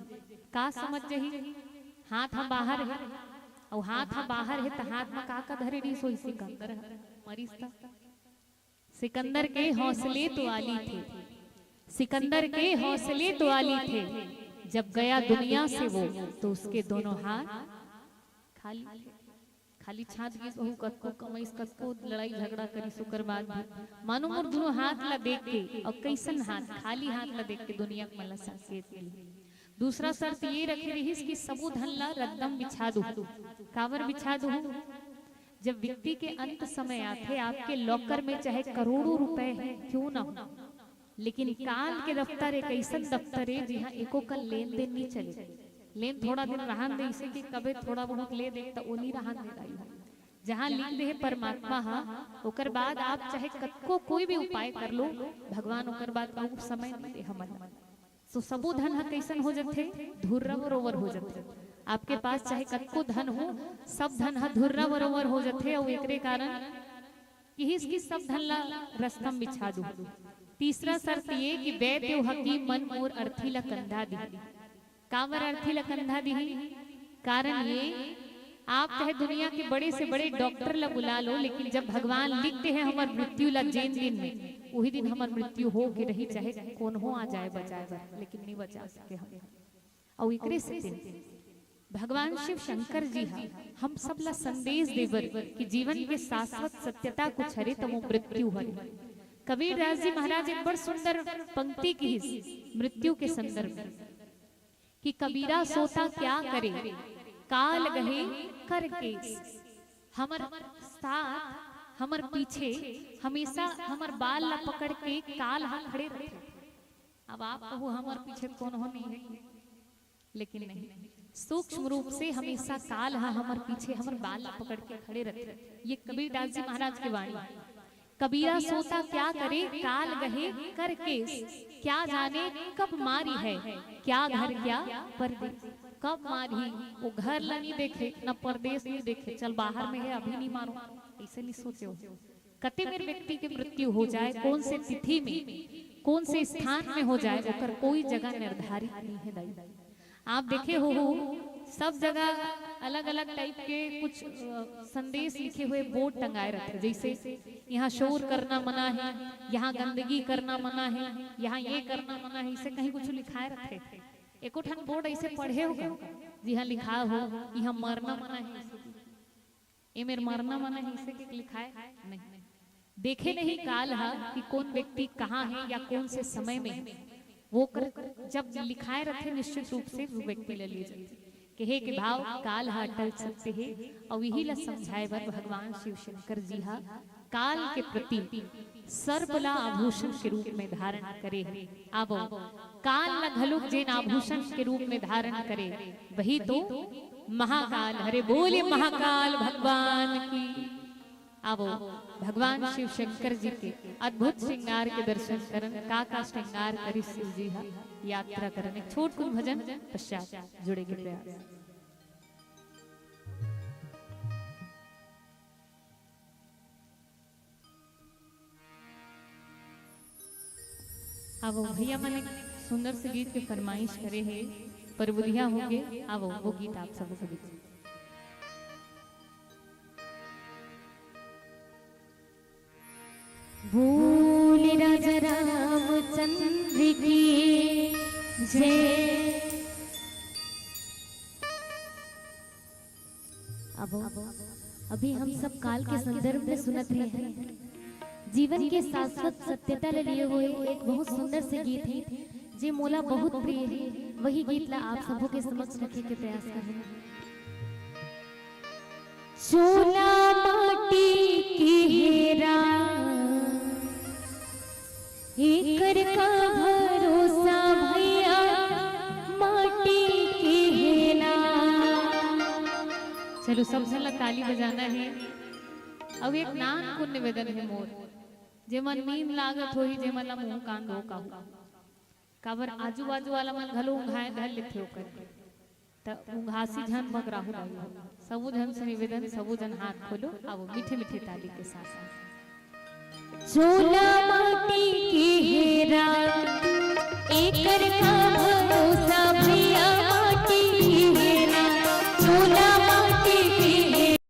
का समझ जही? हाथ हा बाहर है, और हाथ हा बाहर है, त हाथ में का का धरे रहिस होही सिकंदर हा? मरिस त। सिकंदर के हौसले तो आली थे, सिकंदर के हौसले तो आली थे। जब गया दुनिया से वो, तो उसके दोनों हाथ खाली थे। खाली छात गिस, ओहू कतको कमइस, कतको लड़ाई झगड़ा करिस, ओकर बाद भी मानो मोर दुनों हाथ ला देख के, और कइसन हाथ, खाली हाथ ला देख के दुनिया के मन ला संकेत मिली। दूसरा शर्त ये रखे रहिस कि सबो धन ला रद्दम बिछा दू। काबर बिछा दू? जब व्यक्ति के अंत समय आथे, आपके लॉकर में चाहे करोड़ों रुपए है, क्यों ना हो, लेकिन काल के दफ्तर एक अइसन दफ्तर है, जिहाँ एको कन लेन देन नहीं चले। लेन थोड़ा दिन रहन दे, इसे कि कबे थोड़ा बहुत ले दे, त ओ नहीं रहन दे रही हो। जहाँ लिख दे है परमात्मा हा, ओकर बाद आप चाहे कतको कोई भी उपाय कर लो, भगवान ओकर बाद अउ समय नहीं दे हमन। तो सबो धन हा कइसन हो जथे? धुर्रा बरोबर हो जथे। आपके पास चाहे कतको धन हो, सब धन हा धुर्रा बरोबर हो जथे। और एकरे कारण किहिस कि सब धन ला रस्तम बिछा दू। तीसरा शर्त ये कि वैद्य हकीम मन मोर अर्थी ला कंधा दी। काबर अर्थी ला कंधा दिही? कारण ये, आप चाहे दुनिया के बड़े से बड़े डॉक्टर ला बुला लो, लेकिन जब भगवान लिख दे है हमर मृत्यु ला जेन दिन में, उही दिन हमर मृत्यु हो के रही, चाहे कोनो आ जाए बचाए बर, लेकिन नहीं बचा सके हम। और एकरे सेती भगवान शिव शंकर जी हा हम सब ला संदेश देवर कि जीवन के शाश्वत सत्यता कुछ हरे, त वो मृत्यु हरे। कबीर दास जी महाराज एक बड़ सुंदर पंक्ति किहिस मृत्यु के संदर्भ में कि कबीरा सोता क्या करे, काल गहे कर केस। हमर साथ, हमर पीछे हमेशा हमर बाल ला पकड़ के काल हा खड़े रथे। अब आप कहू, हमर पीछे कोनो नहीं है, लेकिन नहीं, सूक्ष्म रूप से हमेशा काल हा हमर पीछे, हमर बाल ला पकड़ के खड़े रथे। ये कबीर दास जी महाराज की वाणी। कबीरा सोता क्या करे, काल गहे कर केस। क्या जाने कब मारी है, क्या घर क्या परदेस। कब मारही, वो घर ला नहीं देखे, न परदेस नहीं देखे, चल बाहर में है, अभी नहीं मारो, ऐसे नहीं सोचे हो। कते मेर व्यक्ति के मृत्यु हो जाए, कौन से तिथि में, कौन से स्थान में हो जाए, ओकर कोई जगह निर्धारित नहीं है दाई। आप देखे हो, सब जगह अलग-अलग टाइप के कुछ, अ, संदेश लिखे हुए बोर्ड टंगाए रथे, जैसे यहाँ शोर करना मना है, यहाँ गंदगी करना मना है, यहाँ ये करना मना है, इसे कहीं कुछ लिखाए रथे। एको ठन बोर्ड ऐसे पढ़े हो का, जिहाँ लिखा हो, यहाँ मरना मना है, इसे की, ए मेर मरना मना है, इसे के लिखाए? नहीं। देखे नहीं काल हा कि कौन व्यक्ति कहाँ है या कौन से समय में, वो कर, जब लिखाए रथे, निश्चित रूप से वो व्यक्ति ले लिए जाते। कहे के भाव, काल हा अटल सत्य है, और यही ला समझाए बर भगवान शिव शंकर जी हा काल के प्रति सर्प ला आभूषण के रूप में धारण करे हे। आवो, काल ला घलुक जेन आभूषण के रूप में धारण करे, वही तो महाकाल हरे। बोले महाकाल भगवान की। आवो, भगवान शिव शंकर जी के अद्भुत श्रृंगार के दर्शन करन। का का श्रृंगार करिस शिव जी हा, यात्रा करन। एक छोट कुन भजन पश्चात जुड़े के प्रयास। आवो भैया मन एक सुंदर से गीत के फरमाइश करे हे, परबुधिया होके। आवो, वो गीत आप सबो के बीच। बोल राजा रामचंद्र की जय। अब अभी हम सब काल के संदर्भ में सुनत रहे हैं, जीवन के शाश्वत सत्यता ले लिए हुए एक बहुत सुंदर से गीत है, जे मोला बहुत प्रिय है। वही गीत ला आप सबों के समक्ष रखे के प्रयास कर रहे हैं। चूना माटी के हेरा, एकर का भरोसा भैया, माटी के हेरा। चलो, सब झन ला ताली बजाना है। अब एक नान को निवेदन है मोर, जेमन नींद लागत होही, जेमन ला मुंह कान धो काहू। काबर आजू बाजू वाला मन घलो उंघाए धर लेथे ओकर। त उंघासी झन बगराहू बाबू। सबो झन से निवेदन, सबो झन हाथ खोलो, आवो मीठे मीठे ताली के साथ साथ। चूना माटी के हेरा, एकर का भरोसा भैया, माटी के हेरा, चूना माटी के हेरा।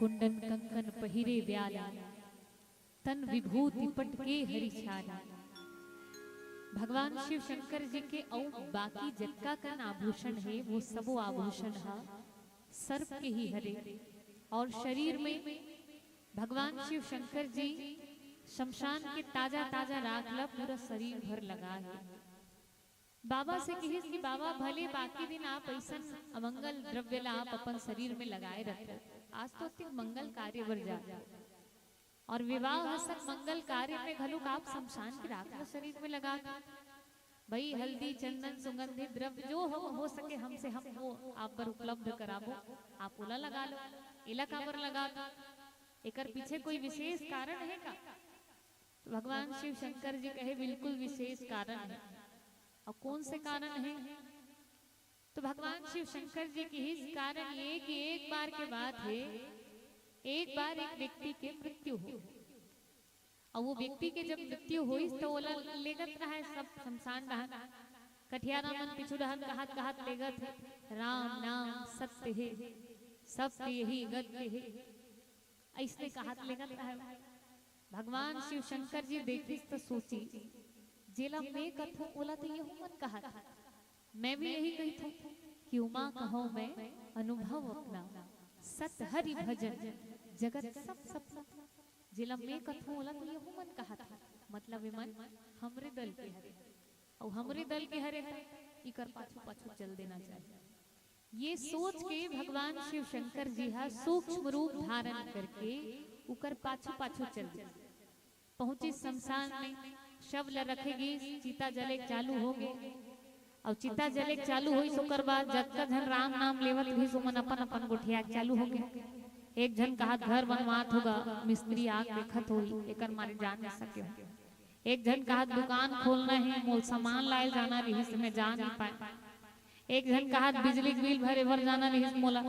कुंडन कंकन पहिरे ब्याला, तन विभूति पटके हरि छाला। भगवान शिव शंकर जी के अउ बाकी जतका कन आभूषण हे, वो सबो आभूषण ह सर्प के ही हरे। और शरीर में भगवान शिव शंकर जी शमशान के ताजा ताजा राख ला पूरा शरीर भर लगा हे। बाबा से कहिस कि बाबा, भले बाकी दिन आप अइसन अमंगल द्रव्य ला आप अपन शरीर में लगाए रखो, आज तो अतिक मंगल कार्य बर जात हो। और विवाह सब मंगल कार्य में घलो आप शमशान के राख ला शरीर में लगा दो। भाई, हल्दी, चंदन, सुगंधित द्रव्य जो हो, हो सके हमसे हम वो आप बर उपलब्ध कराबो, आप ओला लगा लो। एला काबर लगा दो? एकर पीछे कोई विशेष कारण हे का? तो भगवान शिव शंकर जी कहे, बिल्कुल विशेष कारण हे। और कौन से कारण हे? तो भगवान शिव शंकर जी कहिस, कारण ये कि एक बार के बात हे, एक बार एक व्यक्ति के मृत्यु हो। और वो व्यक्ति के जब मृत्यु होइस तो ओला लेगत रहे सब शमशान डहर। कठियारा मन पीछू डहर कहत कहत लेगत हे, "राम नाम सत्य हे, सबके यही गत्य हे।" अइसने कहत लेगत रहे। भगवान शिव शंकर जी देखिस त सोचिस, "जेला मैं कथों ओला तो यहू मन कहत हे।" मैं भी यही कहिथों कि उमा कहो मैं अनुभव अपना, सत हरि भजन जगत सब सपना। जेला मैं कथों ओला तो यहू मन कहत हे। मतलब एमन हमरे दल के हरे, अउ हमरे दल के हरे त इकर पाछू पाछू चल देना चाहिए। ये सोच के भगवान शिव शंकर जी हा सूक्ष्म रूप धारण करके उकर पाछू पाछू चल दे। पहुंचिस शमशान में, शव ल रखे गिस, चिता जले चालू हो गे। अउ चिता जले चालू होइस, ओकर बाद जतका झन राम नाम लेवत रहिस, ओमन अपन अपन गोठिया चालू हो गे। एक झन कहत घर बनवात होगा, मिस्त्री आग देखत होही, एकर मारे जा नइ सके हो। एक झन कहत दुकान खोलना हे, मोल सामान लाए जाना रहिस, मैं जा नइ पाए। एक झन कहत बिजली के बिल भरे बर जाना रहिस मोला,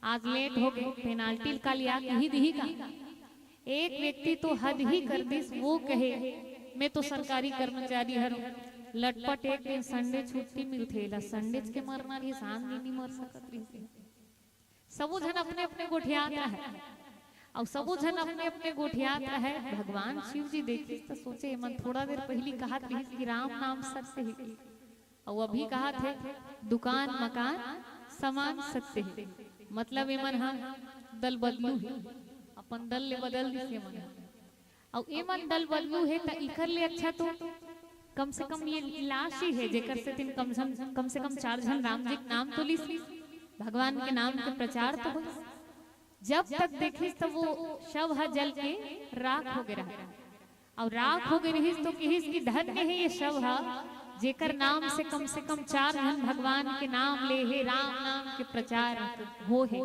आज लेट हो गे, पेनाल्टी काली आके ही दिही का? एक व्यक्ति तो हद ही कर दिस, वो कहे, "मैं तो सरकारी कर्मचारी हरंव, लटपट एक दिन संडे छुट्टी मिलथे, एला संडेच के मरना रहिस, आन दिन नइ मर सकत रहिस।" सबो झन अपने अपने गोठियात रहय, अउ सबो झन अपने अपने गोठियात रहय। भगवान शिव जी देखिस त सोचे, एमन थोड़ा देर पहिली कहत रहिस कि राम नाम सत्य हे, अउ अभी कहत हे, दुकान, मकान, सामान सत्य हे। मतलब एमन ह दल बदलू हे, अपन दल ले बदल दिस एमन ह। अउ एमन दल बदलू हे त इकर ले अच्छा तो कम से कम ये लाश ही हे, जेकर से दिन कम से कम, कम से कम चार झन राम जी के नाम तो लिस, भगवान के नाम के प्रचार तो होइस। जब तक देखिस त वो शव ह जल के राख हो गे रहा। अउ राख हो गे रहिस तो किहिस कि धन्य हे ये शव ह, जेकर नाम से कम से कम चार झन भगवान के नाम ले हे, राम नाम के प्रचार हो हे।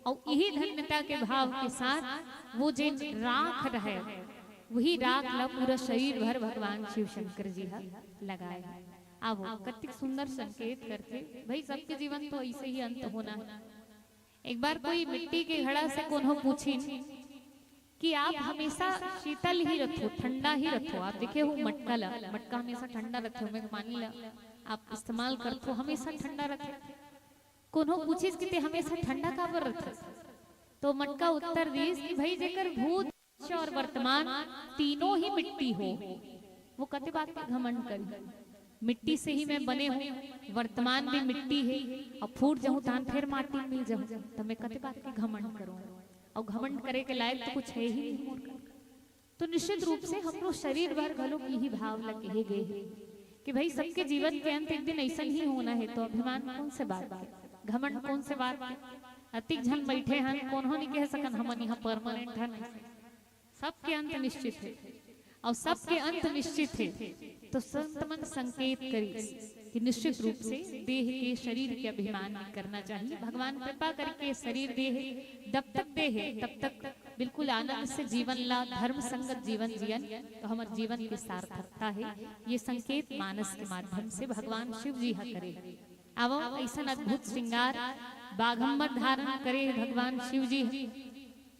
अउ इही धन्यता के भाव के साथ वो जेन राख रहय, वही राख ला पूरा शरीर भर भगवान शिव शंकर जी ह लगाए हे। आवो, कतिक सुंदर संकेत करथे। भाई, सबके जीवन तो अइसे ही अंत होना हे। एक बार कोई मिट्टी के घड़ा से कोनो पूछिन कि आप हमेशा शीतल ही रखो, ठंडा ही रखो। आप देखे हो मटका ला, मटका हमेशा ठंडा रखो, ओमे पानी ला आप इस्तेमाल करथो, हमेशा ठंडा रखो। कोनो पूछिस कि ते हमेशा ठंडा काबर रखो? तो मटका उत्तर दिस कि भाई, जेकर भूत और वर्तमान तीनों ही मिट्टी हो, वो कते बात के घमंड करी? मिट्टी से ही मैं बने हूँ, वर्तमान भी मिट्टी हे, अउ फूट जाहूँ तहान फेर माटी मिल जाहूँ, त मैं कते बात के घमंड करूँ? अउ घमंड करे के लायक तो कुछ हे ही नहीं मोर कर। तो निश्चित रूप से हमरो शरीर भर घलो इही भाव ला कहे गे हे कि भाई, सबके जीवन के अंत एक दिन अइसन ही होना हे, तो अभिमान कौन से बात के, घमंड कौन से बात के? अतिक झन बैठे हन, कोनो नइ कह सकन हमन इहाँ permanent हन। सबके अंत निश्चित हे, अउ सबके अंत निश्चित हे, तो संत मन संकेत करिस कि निश्चित रूप से देह के, शरीर के अभिमान नइ करना चाहिए। भगवान कृपा करके शरीर दे हे, जब तक दे हे, तब तक बिल्कुल आनंद से जीवन ला, धर्म संगत जीवन जियन, तो हमर जीवन के सार्थकता हे। ये संकेत मानस के माध्यम से भगवान शिव जी ह करे। आवो, अइसन अद्भुत श्रृंगार, बाघंबर धारण करे भगवान शिव जी।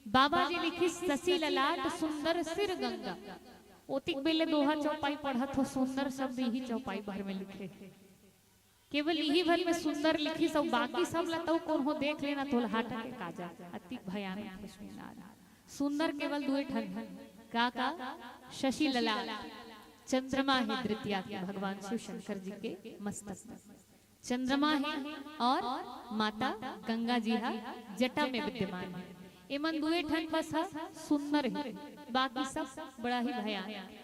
बाबा जी लिखिस, "शशि ललाट सुंदर सिर गंगा।" ओतिक बेले दोहा चौपाई पढ़त हो, सुंदर शब्द इही चौपाई भर में लिखे। केवल इही भर में सुंदर लिखिस, अउ बाकी सब ला तउ कोनो देख लेना, तोला हार्ट अटैक आ जाए। अति भयानक हे श्रृंगार। सुंदर केवल दुए ठन हे। का का? शशि ललाट, चंद्रमा हे द्वितीया के भगवान शिव शंकर जी के मस्तक में। चंद्रमा हे और माता गंगा जी हा जटा में विद्यमान हे। एमन दुए ठन बस हा सुंदर हे, बाकी सब बड़ा ही भयानक।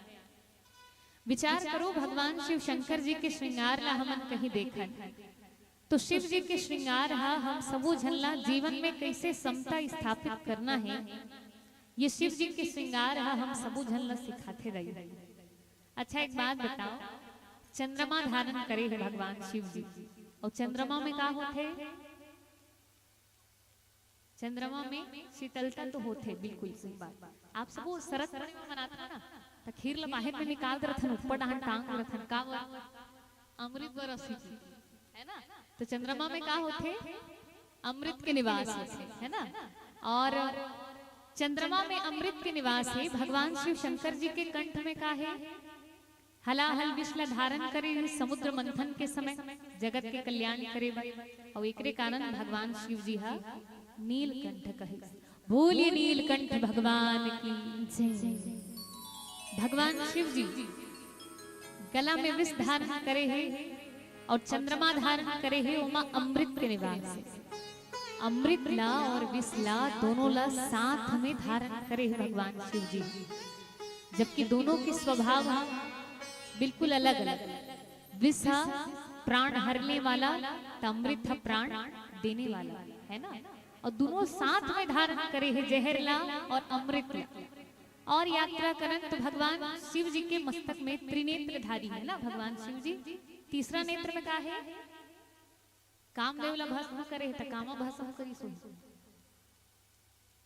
विचार करो, भगवान शिव शंकर जी के श्रृंगार ला हमन कहीं देखन, तो शिव जी के श्रृंगार हा हम सबो झन ला जीवन में कैसे समता स्थापित करना हे, ये शिव जी के श्रृंगार हा हम सबो झन ला सिखाथे रही। अच्छा, एक बात बताओ, चंद्रमा धारण करे हे भगवान शिव जी, अउ चंद्रमा में का होथे? चंद्रमा में शीतलता तो होथे, बिल्कुल सही बात। आप सबो शरद पूर्णिमा मनाथन ना, त खीर ल बाहिर में निकाल दे रथन, ऊपर डहान टांग दे रथन, का बर? अमृत बरसी जी, है ना? तो चंद्रमा में का होथे? अमृत के निवास होथे, है ना? और चंद्रमा में अमृत के निवास हे। भगवान शिव शंकर जी के कंठ में का हे? हलाहल विष ला धारण करे हे समुद्र मंथन के समय, जगत के कल्याण करे बर। अउ एकरे कारण भगवान शिव जी हा नीलकंठ कहे। बोलिए नीलकंठ भगवान की जय। भगवान शिव जी गला में विष धारण करे हे और चंद्रमा धारण करे हे, ओमा अमृत के निवास हे। अमृत ला और विष ला, दोनों ला साथ में धारण करे हे भगवान शिव जी, जबकि दोनों के स्वभाव हा बिल्कुल अलग-अलग। विष हा प्राण हरने वाला, त अमृत हा प्राण देने वाला, है ना? और दोनों साथ में धारण करे हे, जहर ला और अमृत ला। और यात्रा करन तो भगवान शिव जी के मस्तक में त्रिनेत्रधारी है ना भगवान शिव जी। तीसरा नेत्र में का है? कामदेव ला भस्म करे हे, त कामा भस्म करिस होही।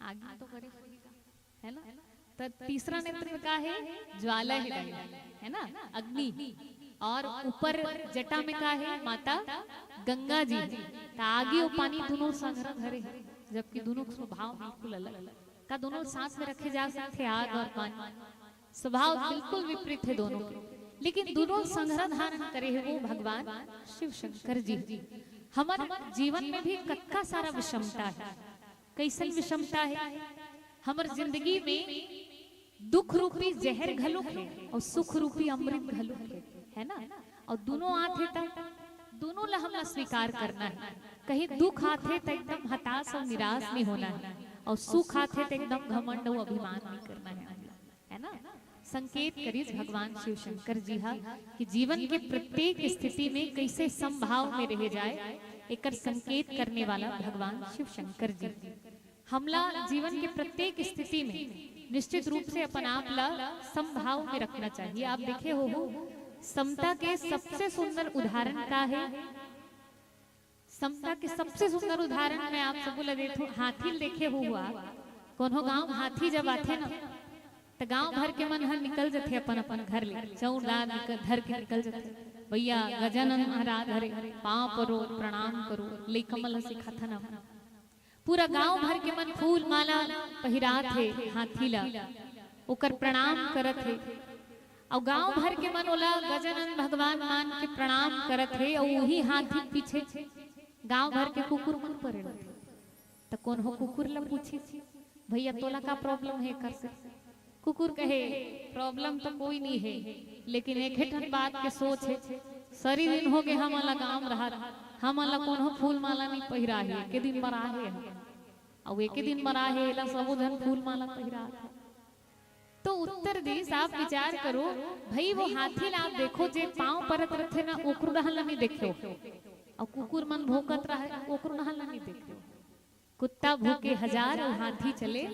आगी तो करे होही का, है ना? त तीसरा नेत्र में का हे? ज्वाला हे दाई, है ना? अग्नि। और ऊपर जटा में का हे? माता गंगा जी। त आगी और पानी दोनों संघरा धरे हे, जबकि दोनों के स्वभाव बिल्कुल अलग। का दोनों साथ में रखे जा सकथे? आग और पानी, स्वभाव बिल्कुल विपरीत हे दोनों के, लेकिन दोनों संघरा धारण करे हे वो भगवान शिव शंकर जी। हमर जीवन में भी कतका सारा विषमता हे। कैसन विषमता हे? हमर जिंदगी में दुख रूपी जहर घलोक हे और सुख रूपी अमृत घलोक हे, है ना? और दोनों आथे त दोनों ला हमला स्वीकार करना हे। कहीं दुख आथे त एकदम हताश और निराश नहीं होना हे, और सुख आथे त एकदम घमंड और अभिमान नहीं करना हे हमला, है ना? संकेत करिस भगवान शिव शंकर जी हा कि जीवन के प्रत्येक स्थिति में कैसे समभाव में रहे जाए, एकर संकेत करने वाला भगवान शिव शंकर जी। हमला जीवन के प्रत्येक स्थिति में निश्चित रूप से अपन आप ला समभाव में रखना चाहिए। आप देखे होहू, समता के सबसे सुंदर उदाहरण का हे? समता के सबसे सुंदर उदाहरण मैं आप सबो ला देथों, हाथी ल देखे होहू आप। कोनो गांव हाथी जब आथे ना, त गांव भर के मन ह निकल जथे अपन अपन घर ले, चौर दार निकल, धर के निकल जथे। भैया गजानन महाराज हरे, पांव परो, प्रणाम करो, लइका मन ल सिखाथन अपन। पूरा गांव भर के मन फूल माला पहिरात हे हाथी ला, ओकर प्रणाम करत हे। अउ गांव भर के मन ओला गजानन भगवान मान के प्रणाम करत हे। अउ उही हाथी के पीछे गांव भर के कुकुर मन परे रथे। त कोनो कुकुर ला पूछिस, "भैया, तोला का प्रॉब्लम हे एकर से?" कुकुर कहे, "प्रॉब्लम तो कोई नहीं हे, लेकिन एक ठन बात के सोच हे, सरी दिन हो गे हमन ला गांव म रहत, हमन ला कोनो फूल माला नहीं पहिराहे, एके दिन बर आहे हम, अउ एके दिन बर आहे, एला सबो झन फूल माला पहिरात हे।" तो उत्तर दिस, आप विचार करो, भाई वो हाथी ला आप देखो, जे पांव परत रथे ना, ओकरो डहन ला नहीं देखो, अउ कुकुर मन भौंकत रहे, ओकरो डहन ला नहीं देखो। कुत्ता भूके हजार अउ हाथी चले,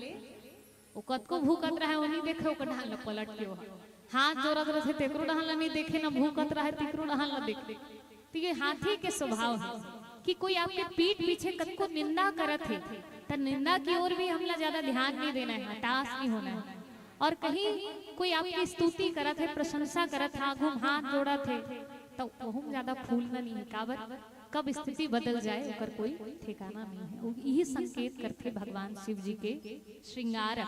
वो कतको भूकत रहे, वो नहीं देखे, ओकर डहन ल पलट के वो हाथ जोरत रथे, तेकरो डहन ल नहीं देखे, न भूकत रहे, तेकरो डहन ल देखे। तो ये हाथी के स्वभाव है कि कोई आपके पीठ पीछे कतको निंदा करत हे, त निंदा की ओर भी हमला ज्यादा ध्यान नहीं देना है, हताश नहीं होना है। और कहीं कोई आपकी स्तुति करत हे, प्रशंसा करत हे, आगू म हाथ जोड़त हे, त वहू म ज्यादा फूलना नहीं है। काबर? कब स्थिति बदल जाए, ओकर कोई ठिकाना नहीं है। वो यही संकेत करथे भगवान शिव जी के श्रृंगार।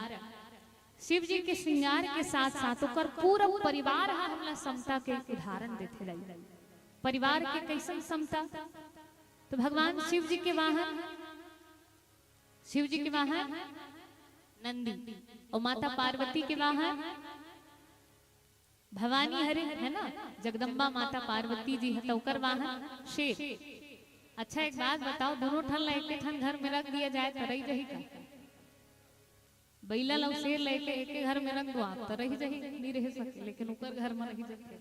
शिव जी के श्रृंगार के साथ साथ ओकर पूरा परिवार ह हमला समता के उदाहरण देथे दाई। परिवार के कैसन समता? तो भगवान शिव जी के वाहन, शिव जी के वाहन नंदी, और माता पार्वती के वाहन भवानी हरे, है ना, जगदम्बा माता पार्वती जी है, तो ओकर वाहन शेर। अच्छा, एक बात बताओ, दोनों ठन ला एके ठन घर में रख दिया जाए, तो रही जाही का? बइला ला अउ शेर ला एके, एके घर में रख दो आप, तो रही जाही, नहीं रह सके, लेकिन ओकर घर में रही जाथे।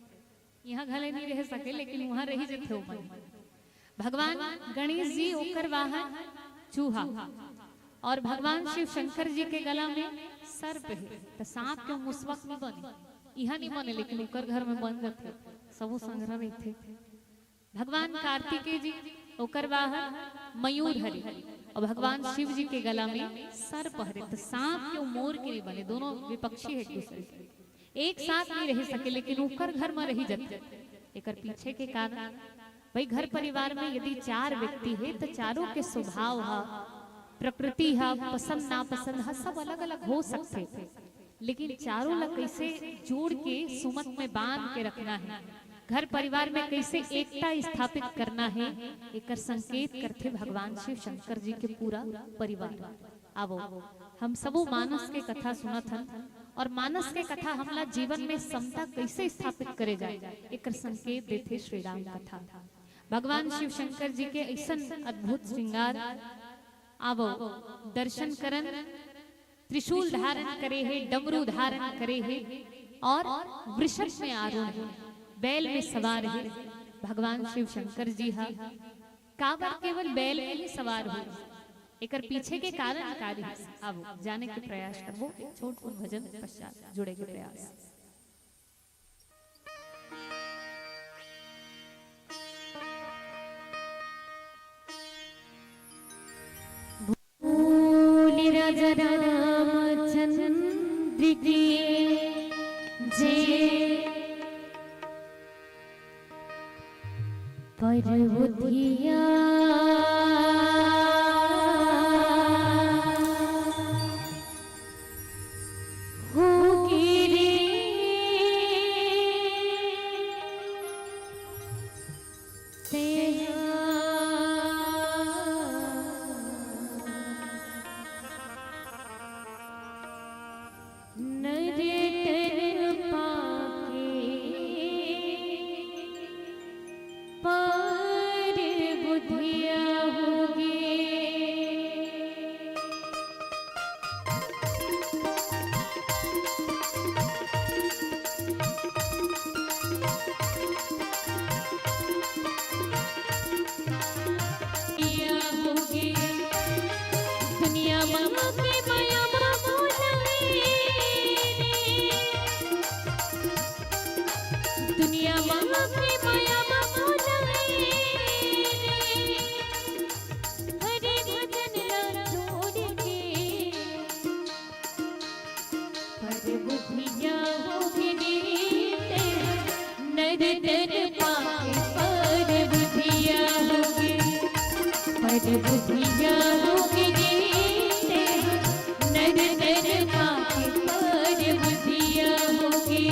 यहाँ घले नहीं रह सके, लेकिन वहाँ रही जाथे ओमन। भगवान गणेश जी, ओकर वाहन चूहा, और भगवान शिव शंकर जी के गला में सर्प है, तो सांप के मुसवा नहीं बने, यहाँ नहीं बने, लेकिन ओकर घर में बन जाथे, सबो संघरा रहिथे। भगवान कार्तिकेय जी, ओकर वाहन मयूर हरे, और भगवान शिव जी के गला में सर्प हरे, तो सांप के अउ मोर के नहीं बने, दोनों विपक्षी है एक दूसरे के, एक साथ नहीं रह सके, लेकिन ओकर घर में रही जाथे। एकर पीछे के कारण, भाई, घर परिवार में यदि चार व्यक्ति है, तो चारों के स्वभाव हा, प्रकृति हा, पसंद नापसंद हा, सब अलग-अलग हो सकथे, लेकिन चारों ला कैसे जोड़ के सुमत में बांध के रखना है, घर परिवार में कैसे एकता स्थापित करना है, एकर संकेत करथे भगवान शिव शंकर जी के पूरा परिवार। आवो, हम सबो मानस के कथा सुनत हन, और मानस के कथा हमला जीवन में समता कैसे स्थापित करे जाए, एकर संकेत देथे श्री राम कथा। भगवान शिव शंकर जी के ऐसन अद्भुत श्रृंगार। आवो, दर्शन करन, त्रिशूल धारण करे हे, डमरू धारण करे हे, और वृषभ में आरूढ़ हे, बैल में सवार हे भगवान शिव शंकर जी हा। काबर केवल बैल में ही सवार हो, एकर पीछे के कारण का रिहिस? आवो, जाने के प्रयास करबो एक छोट कुन भजन पश्चात जुड़े के प्रयास। बोल राजा रामचंद्र की जय। पर्वतिया हो गिरे तेहा। नर तन पाके पार बुधिया होगे। दुनिया होगे, दुनिया माँ के माया मा बोलवे रे। दुनिया माँ के माया मा बोलवे रे। हरे भजन ला छोड़ के। पर बुधिया होगे रे तेहा, नर तन पाके पर बुधिया होगे। पर बुधिया होगे रे तेहा, नर तन पाके पर बुधिया होगे।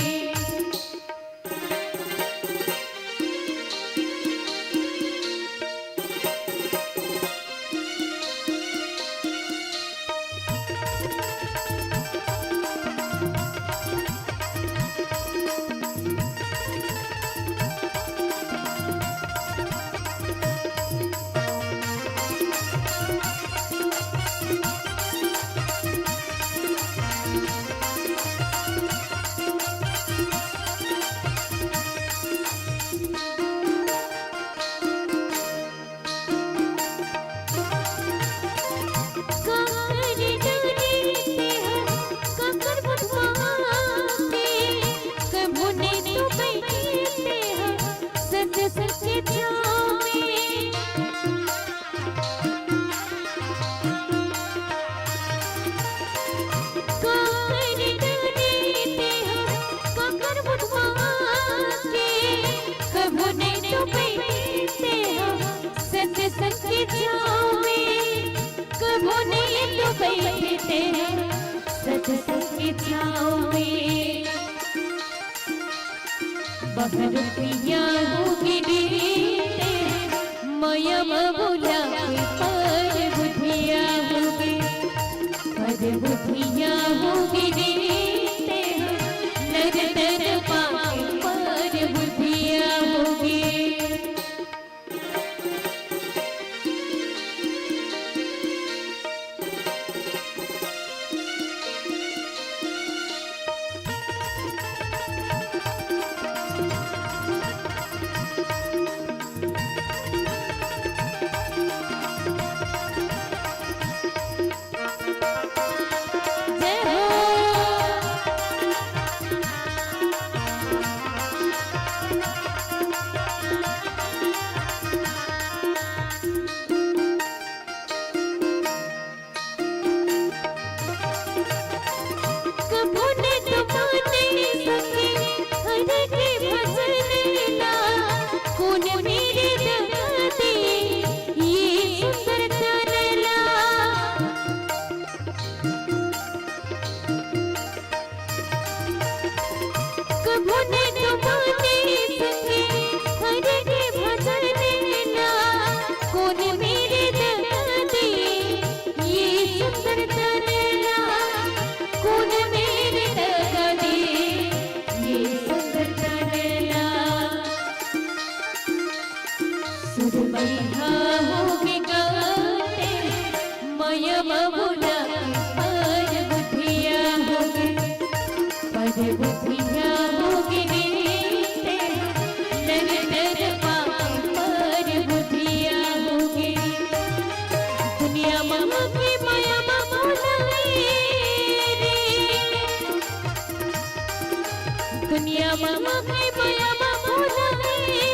रुपया होगे रे, मया म बोला के पर बुधिया होगे, पर बुधिया होगे रे, नर तन पाके पर बुधिया होगे। जय हो। कभू न तो माने सके हरि के भजन ला, कोन मेर दगा दे ये सुंदर तन ला। कभू न तो माने सके हरि के भजन ला, कोन मेर दगा दे ये सुंदर तन ला, कोन मेर दगा दे ये सुंदर तन ला। सुरमैया होगे गाते, मया म बोला के पर बुधिया होगे, पर बुधिया होगे रे, नर तन पाके पर बुधिया होगे। दुनिया म के मया म बोला रे, दुनिया म के मया म बोला रे,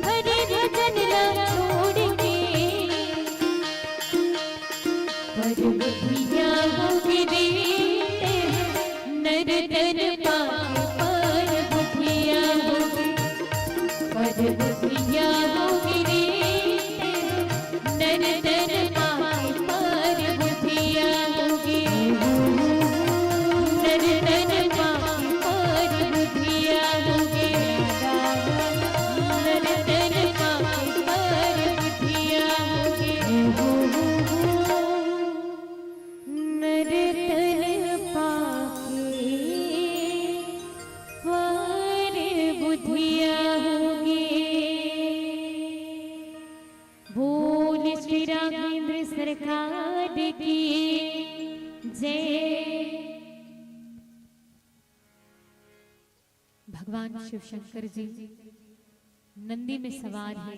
हरि भजन ला छोड़ के। पर बुधिया होगे रे, नर तन पाके पर बुधिया होगे, पर बुधिया होगे रे, नर तन पाके पर बुधिया होगे। नर तन पाके पर बुधिया होगे। नर तन पाके पर बुधिया होगे। नर तन पाके पर बुधिया होगे। बोल श्री राघवेंद्र सरकार की जय। भगवान शिव शंकर जी नंदी में सवार हे।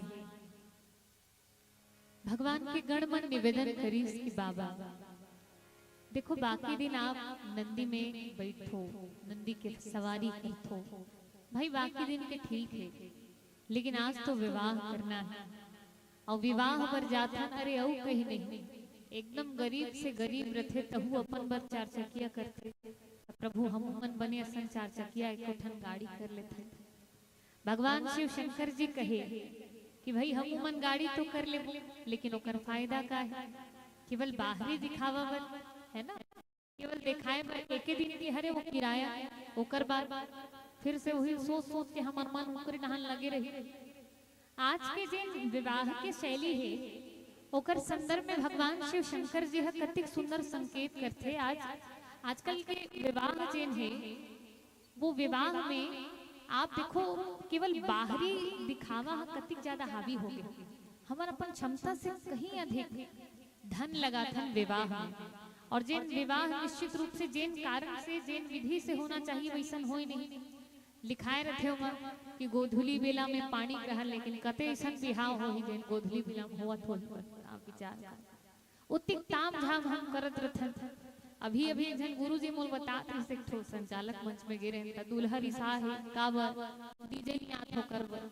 भगवान के गण मन निवेदन करिस कि बाबा, देखो, बाकी दिन आप नंदी में बैठो, नंदी के सवारी करथो, भाई, बाकी दिन के ठीक हे, लेकिन आज तो विवाह करना हे। अउ विवाह बर जाथन, अरे, अउ कहीं नहीं, एकदम गरीब से गरीब रथे, तहू अपन बर चार चकिया करथे। त प्रभु, हमू मन बने असन चार चकिया, एको ठन गाड़ी कर लेथन। भगवान शिव शंकर जी कहे कि भाई, हमू मन गाड़ी तो कर लेबो, लेकिन ओकर फायदा का हे? केवल बाहरी दिखावा बर, है ना? केवल देखाए बर एके दिन के हरे वो किराया, ओकर बाद फिर से वही सोच सोच के हमर मन ओकरे डहान लगे रही। आज के जेन विवाह के शैली हे, ओकर संदर्भ में भगवान शिव शंकर जी ह कतिक सुंदर संकेत करथे। आज, आजकल के विवाह जेन हे, वो विवाह में आप देखो, केवल बाहरी दिखावा ह कतिक ज्यादा हावी हो गए। हमन अपन क्षमता से कहीं अधिक धन लगाथन विवाह में, और जेन विवाह निश्चित रूप से जेन कारण से, जेन विधि से होना चाहिए, वैसन होए नहीं। लिखाए रथे ओमा कि गोधुली बेला में पानी ग्रहण, लेकिन कते अइसन बिहाव होही जेन गोधुली बेला में होवत होही, आप विचार कर। ओतिक ताम झाम हम करत रथन। अभी अभी एक झन गुरु जी मोल बतात रहिस, एक ठो संचालक मंच में गे रहेन, त दूल्हा रिसा हे, काबर डीजे नहीं आत होकर बर।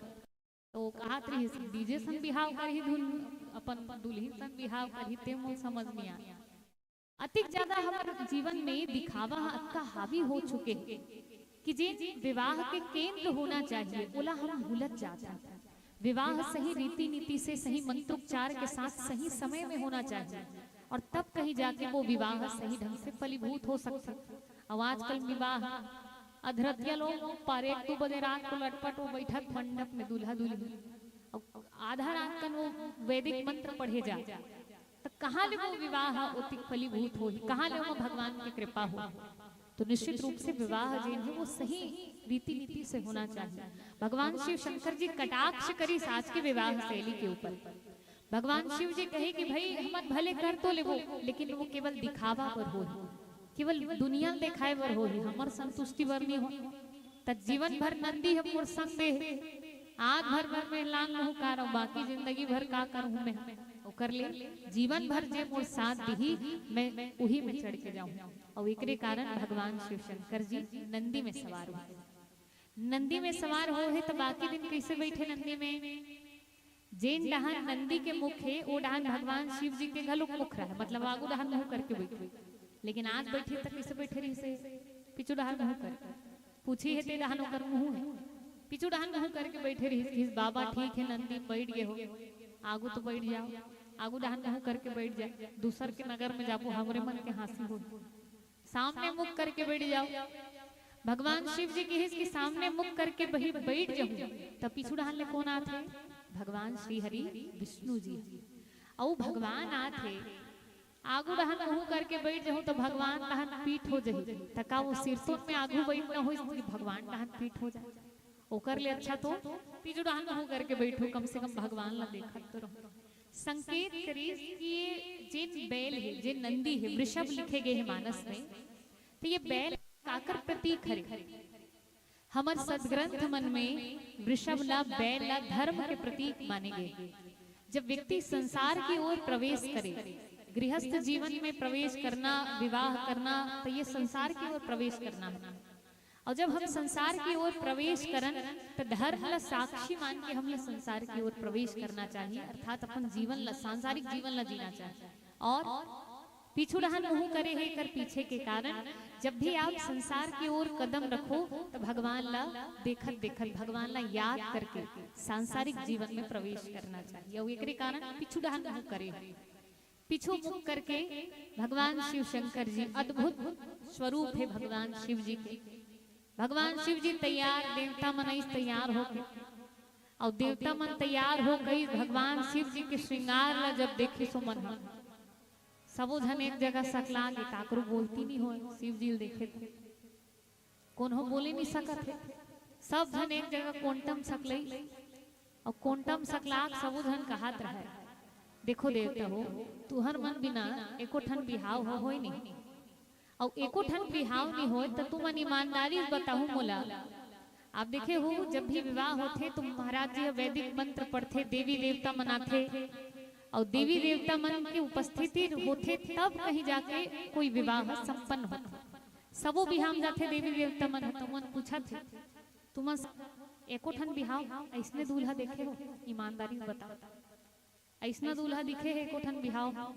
तो कहत रहिस, डीजे सन बिहाव करही, धुन अपन दुल्हिन सन बिहाव करही, ते मोर समझ में आय। अतिक ज्यादा हमर जीवन में दिखावा ह अतका हावी हो चुके हे कि जेन विवाह के केंद्र होना चाहिए, ओला हम भूलत जात हन। विवाह सही रीति नीति से, सही मंत्रोच्चार के साथ, सही समय में होना चाहिए, और तब कहीं जाके वो विवाह सही ढंग से फलीभूत हो सकथे। अउ आजकल विवाह अधरतिया लोग पारे एक दू बजे रात को लटपट वो बैठत मंडप में दूल्हा दुल्हन, अउ आधा रात कन वो वैदिक मंत्र पढ़े जा, त कहाँ ले वो विवाह ओतिक फलीभूत होही, कहाँ ले ओमा भगवान की कृपा हो? तो निश्चित रूप से विवाह जेन है वो सही रीति नीति से होना चाहिए। भगवान शिव शंकर जी कटाक्ष करिस आज के विवाह शैली के ऊपर। भगवान शिव जी कहे कि भाई हमन भले कर तो लेबो, लेकिन वो केवल दिखावा बर होही, केवल दुनिया ल देखाए बर होही, हमर संतुष्टि बर नहीं हो। त जीवन भर नंदी हम मोर संग दे हे, आज भर भर में लांग मुँह कारव, बाकी जिंदगी भर का करूँ मैं? ओकर ले जीवन भर जे मोर साथ दिही, मैं उही में चढ़ के जाऊँ। अउ एकरे कारण भगवान शिव शंकर जी नंदी में सवार हुए। नंदी में सवार हो हे त बाकी दिन कैसे बैठे नंदी में? जेन डहान नंदी के मुख हे, ओ डहान भगवान शिव जी के घलोक मुख रहे, मतलब आगू डहान मुँह करके बैठे। लेकिन आज बैठे त कैसे बैठे रहिस हे? पीछू डहान मुँह करके। पूछी हे ते डहान ओकर मुँह हे, पीछू डहान मुँह करके बैठे रहिस। कहिस, "बाबा ठीक हे, नंदी बैठ गे हो, आगू तो बैठ जाओ।" आगू डहान मुँह करके बैठ जाए, दूसर के नगर में जाबो, हमरे मन के हाँसी हो। सामने मुख करके बैठ जाओ। भगवान शिव जी कहिस कि सामने मुख करके बही बैठ जाऊं, त पीछू डहान ले कौन आथे? भगवान श्री हरि विष्णु जी। अउ भगवान आथे, आगू डहान मुँह करके बैठ जाऊं त भगवान डहान पीठ हो जाही। त का वो सिरतोन में आगू बैठना हो, इसलिए भगवान डहान पीठ हो जाए? ओकर ले अच्छा तो पीछू डहान मुँह करके बैठो, कम से कम भगवान ला देखत तो रहो। संकेत करिस कि ये जेन बैल हे, जेन नंदी हे, वृषभ लिखे गए हे मानस में, तो ये बैल काकर प्रतीक हरे? हमर सदग्रंथ मन में वृषभ ला, बैल ला धर्म के प्रतीक माने गए। जब व्यक्ति संसार की ओर प्रवेश करे, गृहस्थ जीवन में प्रवेश करना, विवाह करना, तो ये संसार की ओर प्रवेश करना है। और जब हम संसार की ओर प्रवेश करन, तो धर्म ला साक्षी मान के हमला संसार की ओर प्रवेश करना चाहिए, अर्थात अपन जीवन ला, सांसारिक जीवन ला जीना चाहिए। और पीछू डहान मुँह करे हे कर पीछे के कारण, जब भी आप संसार की ओर कदम रखो, तो भगवान ला देखत देखत, भगवान ला याद करके सांसारिक जीवन में प्रवेश करना चाहिए। अउ एकरे कारण पीछू डहान मुँह करे हे। पीछू मुख करके भगवान शिव शंकर जी, अद्भुत स्वरूप हे भगवान शिव जी के। भगवान शिव जी तैयार, देवता मन आइस तैयार होके, अउ देवता मन तैयार हो गई। भगवान शिव जी के श्रृंगार ला जब देखिस ओ मन ह, सबो झन एक जगह सकला गे, काकरो बोलती नहीं होय, शिव जी ल देखे त कोनो बोले नहीं सकत हे। सब झन एक जगह कोंटम सकलई, अउ कोंटम सकलाक सबो झन कहत रहे, "देखो देवता हो, तुहर मन बिना एको ठन बिहाव हो होय नहीं, अउ एको ठन बिहाव नहीं होय, त तुमन ईमानदारी बताहू मोला।" आप देखे हो, जब भी विवाह होथे तो महाराज जी ह वैदिक मंत्र पढ़थे, देवी देवता मन आथे, अउ देवी देवता मन के उपस्थिति होथे तब कहीं जाके कोई विवाह संपन्न होथे। सबो बिहाव जाथे देवी देवता मन ह, तुमन पूछत हे, तुमन एको ठन बिहाव अइसने दूल्हा देखे हो? ईमानदारी से बताओ, अइसना दूल्हा दिखे हे एको ठन बिहाव?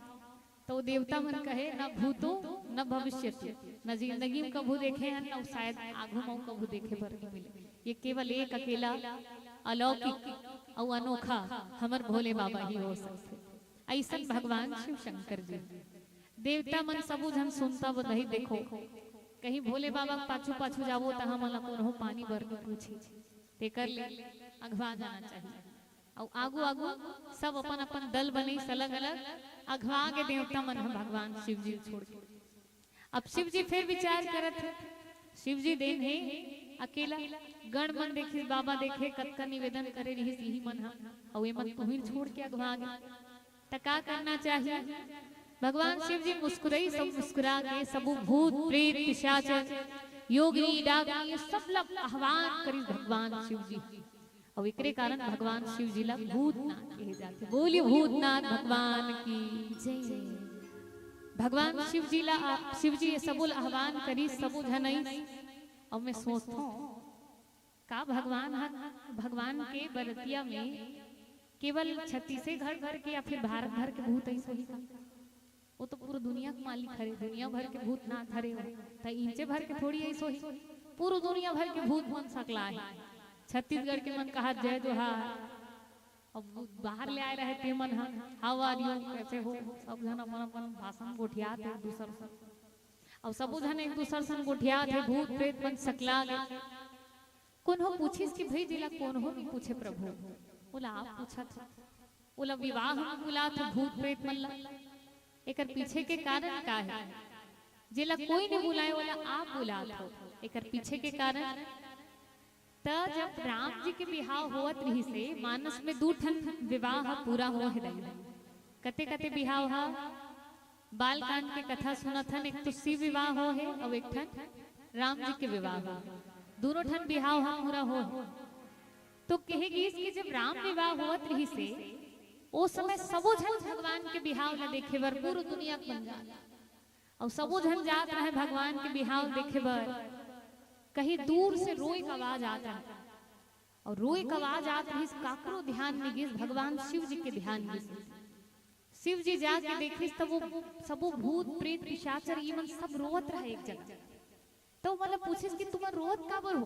तो देवता मन कहे, "न भूतो न भविष्यति।" न जिंदगी में कभू देखे हन, न शायद आगू में कभू देखे बर नहीं मिले। ये केवल एक अकेला अलौकिक अउ अनोखा हमर भोले बाबा ही हो सकथे। अइसन भगवान शिव शंकर जी। देवता मन सबो झन सुनता बधाई देखो, कहीं भोले बाबा के पाछू पाछू जाबो त हमन ला कोनो पानी बर नहीं पूछी, तेकर ले अघवा जाना चाहिए। अउ आगू आगू सब अपन अपन दल बने, अलग अलग अघवा के देवता मन ह भगवान शिव जी छोड़ के। अब शिव जी फिर विचार करत हे, शिव जी देन हे अकेला, गण मन देखिस, बाबा देखे कतका निवेदन करे रिहिस इही मन ह, अउ एमन तुहिन छोड़ के अघवा गे। त का करना चाहिए? भगवान शिव जी मुस्कुराई, सब मुस्कुरा के सबू भूत प्रेत पिशाचन योगिनी डाकिनी सब ला आह्वान करिस भगवान शिव जी। अउ एकरे कारण भगवान शिव जी ला भूतनाथ कहे जाथे। बोलिए भूतनाथ भगवान की जय। भगवान शिव जी ला, शिव जी ये सबो ला आह्वान करिस, सबो झन आइस। अउ मैं सोचथों, का भगवान ह, भगवान के बरतिया में केवल छत्तीसगढ़ भर के या फिर भारत भर के भूत अइस होही का? वो तो पूरा दुनिया के मालिक हरे, दुनिया भर के भूतनाथ हरे हो, त इंचे भर के थोड़ी अइस होही, पूरा दुनिया भर के भूत मन सकला हे। छत्तीसगढ़ के मन कहा जय जोहार, अब बाहर ले आए रहे ते मन ह, "How are you?" कैसे हो? सब झन अपन अपन भाषण गोठियात हे एक दूसर से। अउ सबो झन एक दूसर सन गोठियात हे, भूत प्रेत मन सकला गे। कोनो पूछिस कि भई, जेला कोनो नइ पूछे प्रभु, ओला आप पूछत हो, ओला विवाह म बुलात हो भूत प्रेत मन ला, एकर पीछे के कारण का हे? जेला कोई नइ बुलाए, ओला आप बुलात हो, एकर पीछे के कारण? त जब राम जी के बिहाव होवत रिहिस हे, मानस में दू ठन विवाह ह पूरा होए हे दाई। कते कते बिहाव ह, बालकांड के कथा सुनत हन, एक तो शिव विवाह होए हे अउ एक ठन राम जी के विवाह होए हे। दूनों ठन बिहाव ह पूरा होए हे। तो कहे गिस कि जब राम विवाह होवत रिहिस हे, ओ समय सबो झन भगवान के बिहाव ला देखे बर पूरा दुनिया के मन जात। अउ सबो झन जात रहे भगवान के बिहाव देखे बर। कहीं दूर से रोए के आवाज आत रहे, अउ रोए के आवाज आत रहिस, काकरो ध्यान नइ गिस, भगवान शिव जी के ध्यान गिस। शिव जी जाके देखिस, त वो सबो भूत प्रेत पिशाचर ये मन सब रोवत रहे एक जगह। त वो मन ला पूछिस कि तुमन रोवत काबर हो?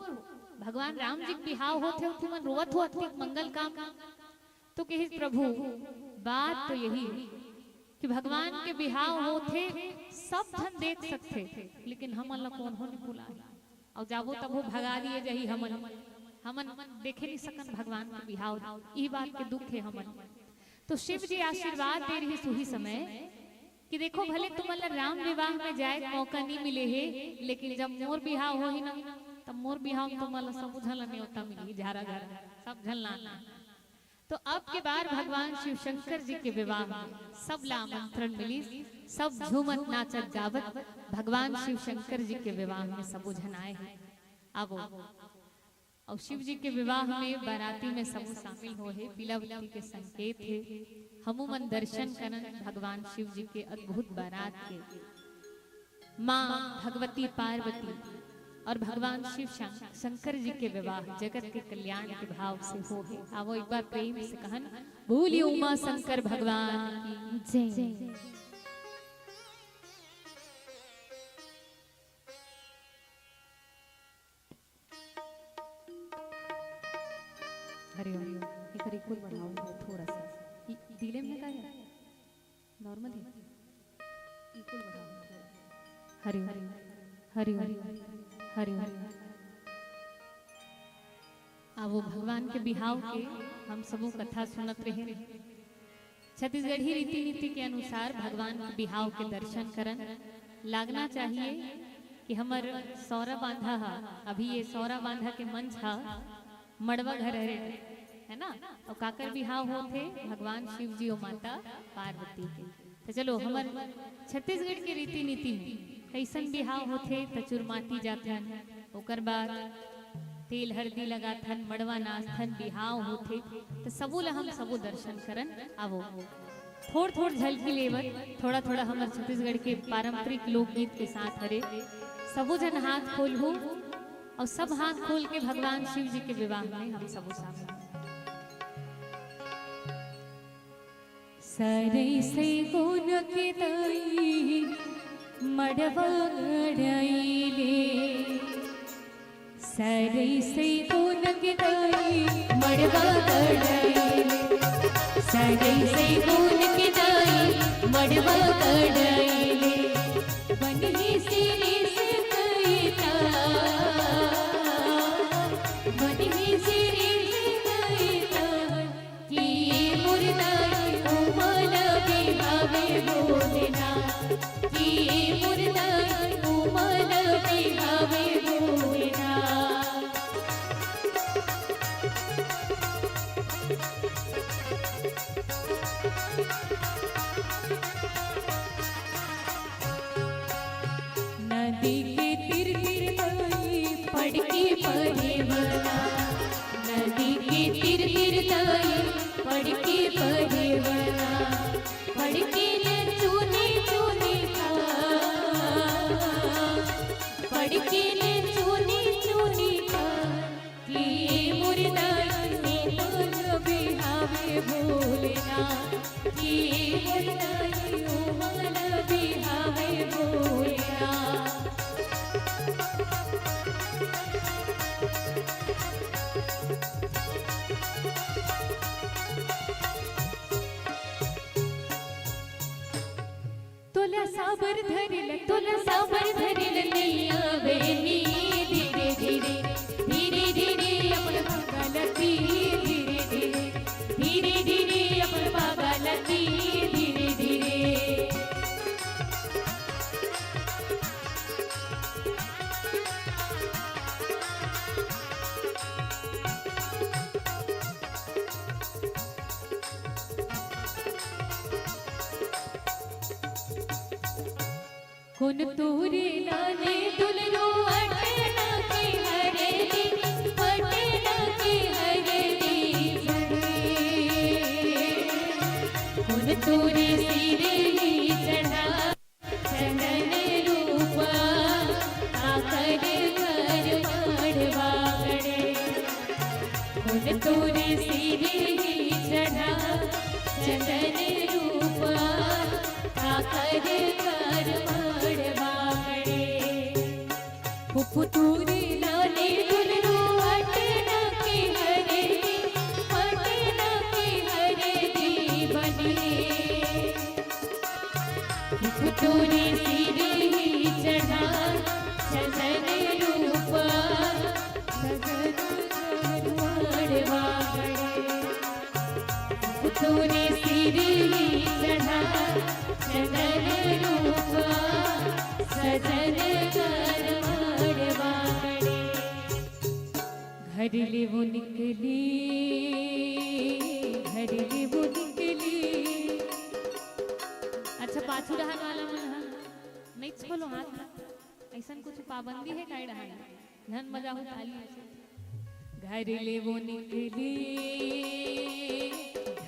भगवान राम जी के बिहाव होत हे, तुमन रोवत हो अतिक मंगल काम। तो कहिस, प्रभु, बात तो यही हे कि भगवान के बिहाव होथे, सब झन देख सकथे, लेकिन हमन ला कोनो नइ बुलाए। अउ जाबो तभो भगा दिए जाही हमन, हमन देखे नइ सकन भगवान के बिहाव। इही बात के दुख हे हमन। तो शिव जी आशीर्वाद दे रहिस उही समय कि देखो, भले तुमन ला राम विवाह में जाए के मौका नइ मिले हे, लेकिन जब मोर बिहाव होही ना, तब मोर बिहाव में तुमन ला सबो झन ला नेवता मिलही, झारा झारा, सब झन ला आना। तो अब के बार भगवान शिव शंकर जी के विवाह में सब ला आमंत्रण मिलिस, सब झूमत नाचत गावत भगवान शिव शंकर जी के विवाह में सबो झन आए हे। आवो, अउ शिव जी के विवाह में बाराती में सबो शामिल होए हे, पीला बत्ती के संकेत हे। हमू मन दर्शन करन भगवान शिव जी के अद्भुत बारात के। माँ भगवती पार्वती अउ भगवान शिव शं-, शंकर जी के विवाह जगत के कल्याण के भाव से होए हे। आवो एक बार प्रेम से कहन, बोलिए उमा शंकर भगवान की जय। हरिओम। एकर equal बढ़ाओ थोड़ा सा। ई delay में का हे? Normal हे? Equal बढ़ाओ थोड़ा। हरिओम, हरिओम, हरिओम। आवो, भगवान के बिहाव के हम सबो कथा सुनत रहे। छत्तीसगढ़ी रीति नीति के अनुसार भगवान के बिहाव के दर्शन करन लागना चाहिए कि हमर सौरा बांधा ह, अभी ये सौरा बांधा के मंच ह मड़वा घर हरे, है ना? अउ काकर बिहाव होथे? भगवान शिव जी अउ माता पार्वती के। तो चलो, हमर छत्तीसगढ़ के रीति नीति में कइसन बिहाव होथे? त चुरमाटी जाथन, ओकर बाद तेल हरदी लगाथन, मड़वा नाचथन, बिहाव होथे, त सबो ला हम सबो दर्शन करन। आवो, थोड़ थोड़ झलकी लेवत, थोड़ा थोड़ा हमर छत्तीसगढ़ के पारंपरिक लोकगीत के साथ हरे। सबो झन हाथ खोलहू अउ सब हाथ खोल के भगवान शिव जी के विवाह में हम सबो शामिल। सरई सैगुन के दाई मड़वा गड़ाइले, सरई सैगुन के दाई मड़वा गड़ाइले, सरई सैगुन के दाई मड़वा गड़ाइले। बनही सिरिस कइता, बनही सिरिस कइता, कि मोर दाई उमा ल बिहावे भोलेनाथ, कि मोर दाई उमा ल बिहावे भोलेनाथ। नदी के तीर तीर दाई पड़के परेवना, नदी के तीर तीर दाई पड़के परेवना, पड़के ले चुनी चुनी का, पड़के ले चुनी चुनी का। कि मोर दाई उमा ल बिहावे भोलेनाथ, कि मोर दाई उमा ल बिहावे भोलेनाथ। तोला साबर धरे ल तोला साबर धरे ल नइ आवे नी, धीरे धीरे, धीरे धीरे अपन पागा ल तीर, धीरे धीरे, धीरे धीरे अपन पागा ल तीर, धीरे धीरे। कोन तोरे लाने दुलरू अटना के हरे दी, अटना के हरे दी बने। कोन तोरे सिर ही चढ़ा चंदन रूपा, आकर घर मड़वा गड़े। कोन तोरे सिर ही चढ़ा चंदन रूपा, आकर घर मड़वा गड़े। फुफुतुरी लाने दुलरू अटना के हरे दी, अटना के हरे दी बने। फुफुतुरी सिर ही चढ़ा चंदन रूपा, सजन घर मड़वा गड़े। तोरे सिर ही चढ़ा चंदन रूपा, सजन घर मड़वा गड़े। घर ले वो निकली, घर ले वो निकली। अच्छा, पाछू डहर वाला मन ह नइच खोलो हाथ। अइसन कुछ पाबंदी हे काय डहर? धन बजाहू ताली अइसे। घर ले वो निकली,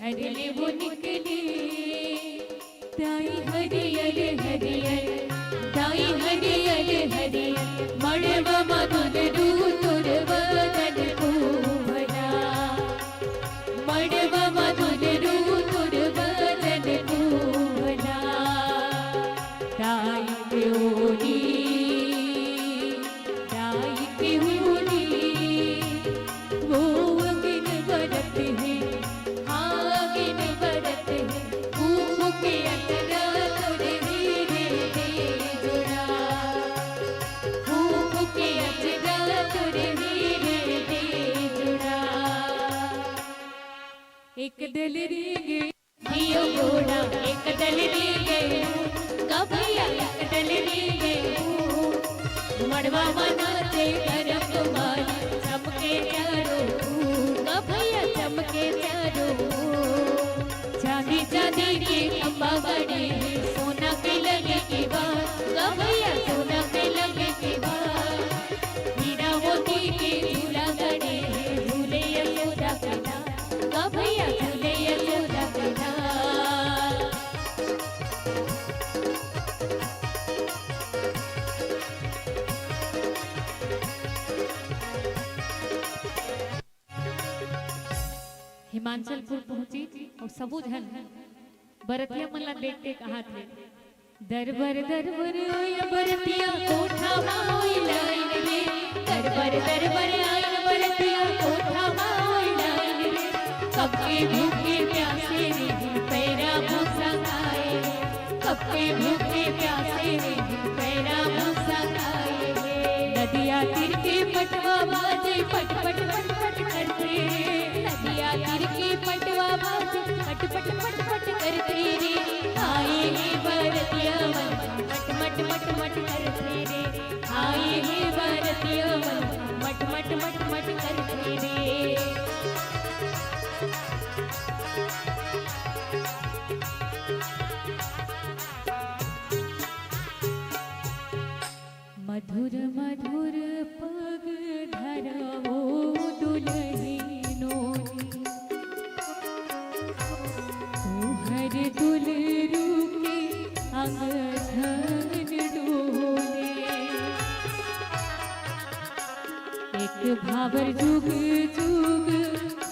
घर ले वो निकली, दाई हरियर हरियर, दाई हरियर हरियर, मड़वा म दुलरू तोर बदन कोहरा, मड़वा म दुलरू तोर बदन कोहरा। दाई के होरी, दाई के होरी, वो अगिन बरत हे, हाँ अगिन बरत हे, फूफू के अचरा तोर हीरे दे जुड़ा, फूफू के अचरा तोर हीरे दे जुड़ा। एक दलरी गे धियो घोड़ा एक दलरी गे हूँ, का भैया एक दलरी गे हूँ। मड़वा म नाचे करम कुमारी चमके चारों ओर, का भैया चमके चारों ओर। चांदी चांदी के खंभा गड़े हे, सोना के लगे केवाड़, का भैया सोना के लगे केवाड़। हीरा मोती के झूला गड़े हे, झूले यशोदा के लाल, का भैया झूले यशोदा के लाल। हिमांचलपुर पहुंची अउ सबो झन बरतिया मन ला देख के कहत हे, दरबर दरबर आइन बरतिया कोठा म होई लाइन रे, दरबर दरबर आइन बरतिया कोठा म होई लाइन रे। कब के भूखे प्यासे रही पैरा भूसा खाए रे, कब के भूखे प्यासे रही पैरा भूसा खाए रे। नदिया तीर के पटवा बाजे पट पट पट पट करथे रे, नदिया तीर के पटवा बाजे पट पट पट पट करथे रे। आए हे बरतिया मन मट मट मट मट करथे रे, आए हे बरतिया मन मट मट मट मट करथे रे। मधुर मधुर पग धरवो दुलहिनो, तुहर दुलरू के अंग झन डोले। एक भावर जुग जुग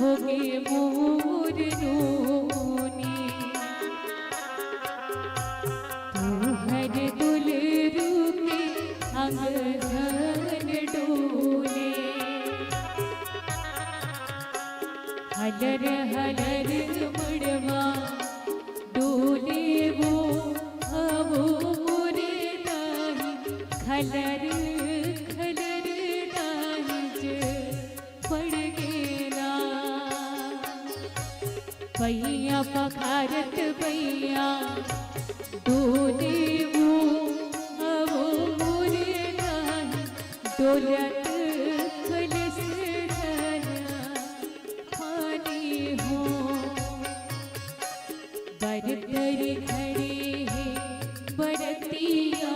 होगे मोर नोनी। तुहर दुलरू के अंग झन डोले। हलर हलर मड़वा डोले वो, आवो मोरे दा। खलर खलर दाहिज पड़ गेला। पैया पखारत पैया डोले वो, अवो मोरे दाहिज डोलत खलस घला पानी हो। बरतर खड़े हे बरतिया,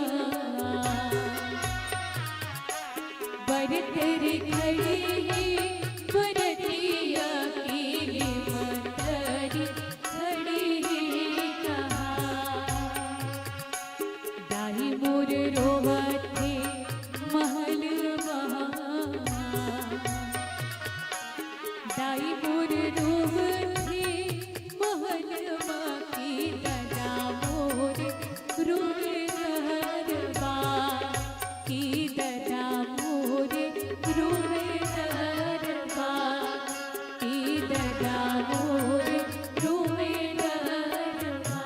बरतर खड़े हे बरतिया, केली मतर खड़े हे कहाँ। दाई मोर रोवत हे महल महा, दाई मोर रोवत हे महल मा, कि ददा मोर रोवे घर बा, कि ददा मोर रोवे घर बा, कि ददा मोर रोवे घर बा।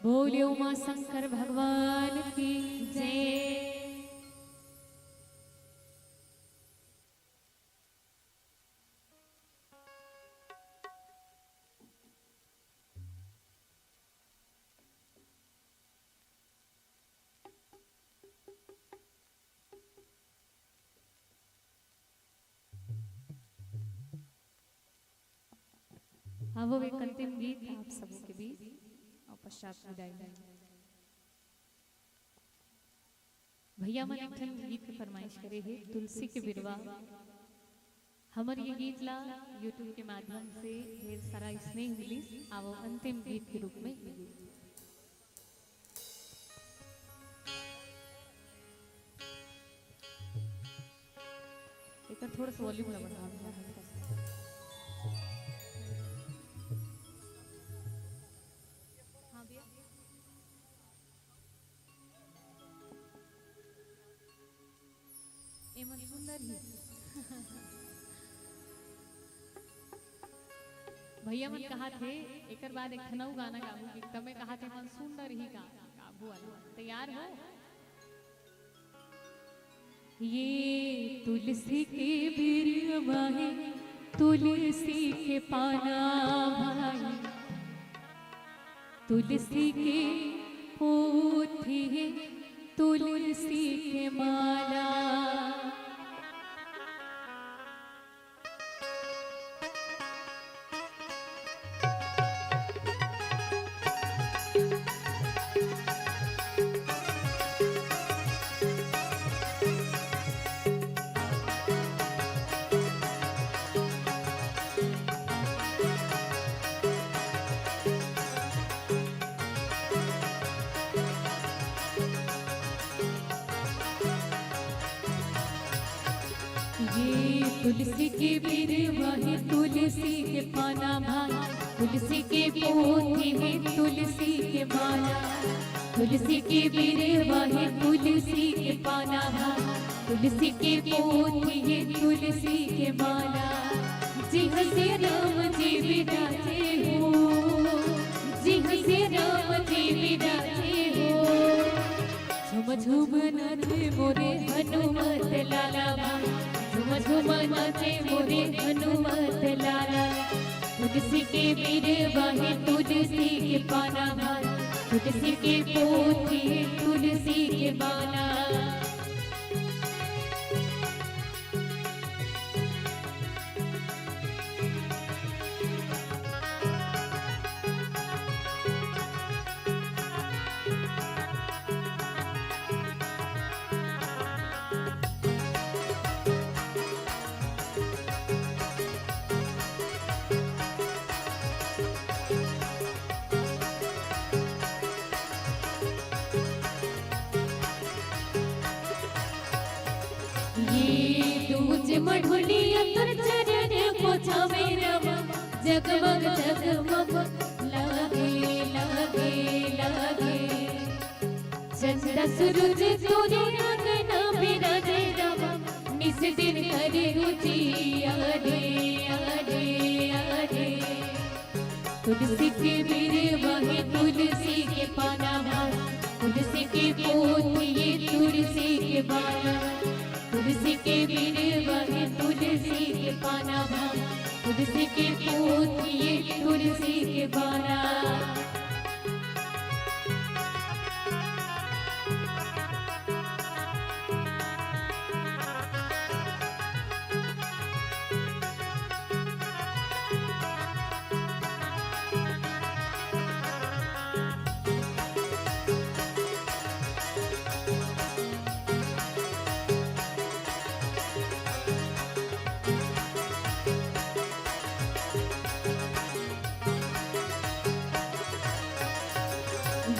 बोलिए उमा शंकर भगवान की जय। हाँ, वो एक अंतिम गीत आप सबके बीच और पश्चात विदाई। भैया मन एक ठन गीत के फरमाइश करे हे, तुलसी के बिरवा। हमर ये गीत ला YouTube के माध्यम से ढेर सारा स्नेह मिलिस, आवो अंतिम गीत के रूप में ये गीत। एकर थोड़ा सा वॉल्यूम ला बढ़ा भैया, हल्का सा। हाँ भैया। एमन सुंदर ही। भैया मन कहा थे, एकर बाद एक ठन अउ गाना गाहू कि तमे कहा थे, मन सुंदर ही का, गाबू वाला। तैयार हो? ये तुलसी के बिरवा हे, तुलसी के पाना भाई, तुलसी के पोथी हे, तुलसी के माला। ये तुलसी के बिरवा हे, तुलसी के पाना भाई, तुलसी के पोथी हे, तुलसी के माला। तुलसी के बिरवा हे, तुलसी के पाना भाई, तुलसी के पोथी हे, तुलसी के माला। जिहाँ से राम जी विराजे हो, जिहाँ से राम जी विराजे हो। झुम झुम नाचे मोरे हनुमत लाला बा, झुम झुम नाचे मोरे हनुमत लाला। तुलसी के बिरवा हे, तुलसी के पाना भाई, तुलसी के पोथी हे, तुलसी के माला। ये दूज मढ़ोलिया तोर चरण पोछावे रामा, जगमग जगमग लागे, लागे, लागे। चंदा सूरज तोरे अंगना बिराजे रामा, निस दिन करे उजियारे, आरे, आरे। तुलसी के बिरवा हे, तुलसी के पाना भाई, तुलसी के पोत ये तुलसी के माला, तुलसी के बिरवा हे तुलसी के पाना भाई, तुलसी के पोत ये तुलसी के माला।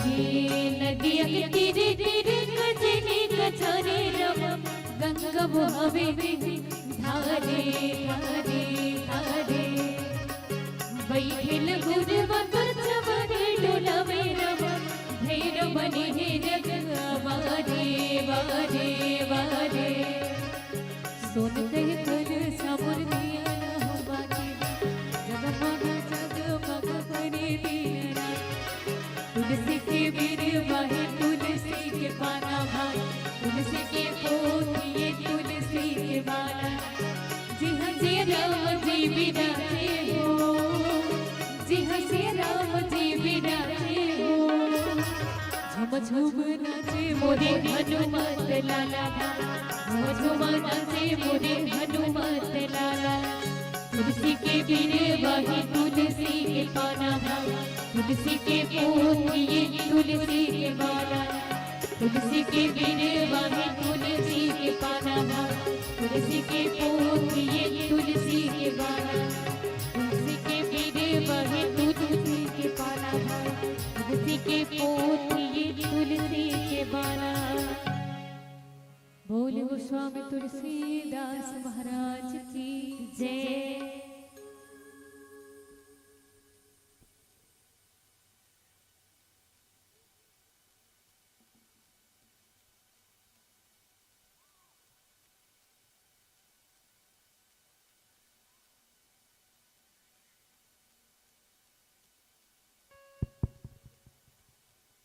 ये नदिया के तीरे तीरे कजली कजरे रम, गंगा बहावे धारे धारे धारे। बैठेल गुरवा कछवा रे डोलावे रम, भैरव बने हे जग वारे वारे वारे। सोन कह कर सामुर दिया ना हो बाटे, जगमग जगमग करे दिन रात। तुलसी के बिरवा हे तुलसी के पाना भाई, तुलसी के पोत ये तुलसी के माला। जी हाँ, जी राम जी बिराजे हो, जी हाँ, जी राम जी बिराजे हो। झम झम नाचे मोरे हनुमत लाला, झम झम नाचे मोरे हनुमत लाला। तुलसी के बिरवा हे तुलसी के पाना भाई, तुलसी के पोत ये तुलसी के माला। तुलसी के बिरवा हे तुलसी के पाना भाई, तुलसी के पोत ये तुलसी के माला। तुलसी के बिरवा हे तुलसी के पाना भाई, तुलसी के पोत ये तुलसी के माला। बोल गोस्वामी तुलसीदास महाराज की जय।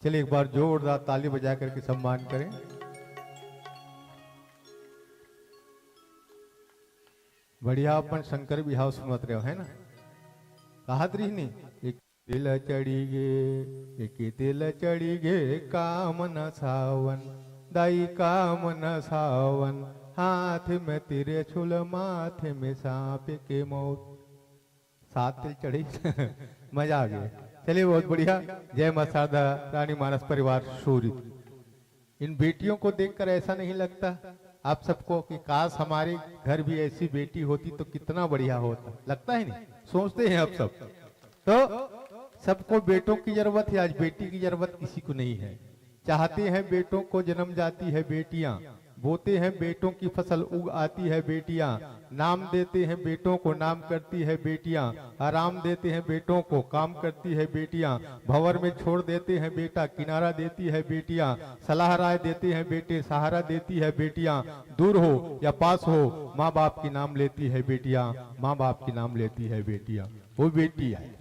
चलिए, एक बार जोरदार ताली बजा करके सम्मान करें। बढ़िया, अपन शंकर बिहाव सुनत रहे हो, है ना? कहत रही नहीं, एक तिल चढ़ी गे, एक तिल चढ़ी गे, काम न सावन, दाई काम न सावन, हाथ में त्रिशूल, माथे में सांप के मौत। सात तिल चढ़ी। मजा आ गया। चलिए, बहुत बढ़िया। जय माँ शारदा, रानी मानस परिवार सूरी। इन बेटियों को देखकर ऐसा नहीं लगता आप सबको कि काश हमारे घर भी ऐसी बेटी होती तो कितना बढ़िया होता? लगता है नहीं? सोचते हैं आप सब। तो सबको बेटों की जरूरत है, आज बेटी की जरूरत किसी को नहीं है। चाहते हैं बेटों को, जन्म जाती है बेटियां, बोते हैं बेटों की फसल, उग आती है बेटियां। नाम देते हैं बेटों को, नाम करती है बेटियां। आराम देते हैं बेटों को, काम करती है बेटियां। भंवर में छोड़ देते हैं बेटा, किनारा देती है बेटियां। सलाह राय देते हैं बेटे, सहारा देती है बेटियां। दूर हो या पास हो, माँ बाप की नाम लेती है बेटियां, माँ बाप की नाम लेती है बेटियां। वो बेटी है।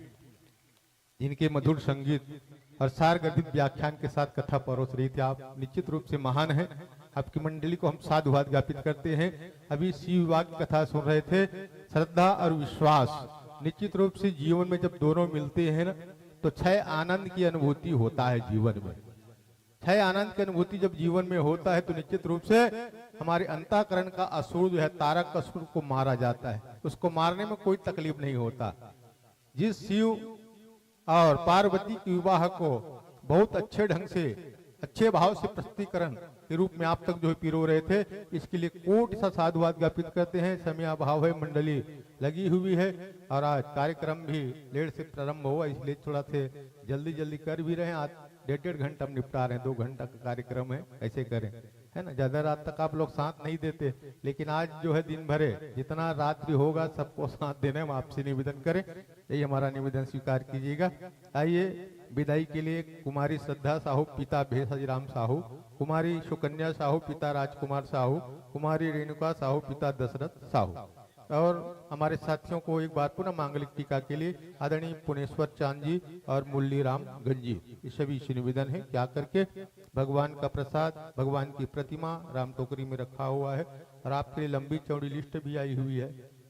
इनके मधुर संगीत और सार गर्भित व्याख्यान के साथ कथा परोस रही थी आप, निश्चित रूप से महान है। आपकी मंडली को हम साधुवाद ज्ञापित करते हैं। अभी शिव विवाह की कथा सुन रहे थे। श्रद्धा और विश्वास निश्चित रूप से जीवन में जब दोनों मिलते हैं ना, तो छह आनंद की अनुभूति होता है जीवन में। छह आनंद की अनुभूति जब जीवन में होता है, तो निश्चित रूप से हमारे अंतःकरण का असुर जो है, तारक असुर को मारा जाता है। उसको मारने में कोई तकलीफ नहीं होता। जिस शिव और पार्वती के विवाह को बहुत अच्छे ढंग से, अच्छे भाव से प्रस्तुतिकरण के रूप में आप तक जो है पिरो रहे थे, इसके लिए कोटि सा साधुवाद ज्ञापित करते हैं। समय अभाव है, मंडली लगी हुई है और आज कार्यक्रम भी लेट से प्रारंभ हुआ, इसलिए थोड़ा से जल्दी जल्दी कर भी रहे हैं। आज डेढ़ डेढ़ घंटा हम निपटा रहे हैं, दो घंटा का कार्यक्रम है, ऐसे करें, है ना? ज्यादा रात तक आप लोग साथ नहीं देते, लेकिन आज जो है दिन भरे, जितना रात्रि होगा सबको साथ देने में आपसे निवेदन करें, यही हमारा निवेदन स्वीकार कीजिएगा। आइए, विदाई के लिए कुमारी श्रद्धा साहू पिता भेषज राम साहू, कुमारी सुकन्या साहू पिता राजकुमार साहू, कुमारी रेणुका साहू पिता दशरथ साहू। और हमारे साथियों को एक बार पुनः मांगलिक टीका के लिए आदरणीय पुनेश्वर चांद जी और मुरली राम गंज जी, ये सभी से निवेदन है कि आकर के भगवान का प्रसाद, भगवान की प्रतिमा राम टोकरी में रखा हुआ है और आपके लिए लंबी चौड़ी लिस्ट भी आई हुई है।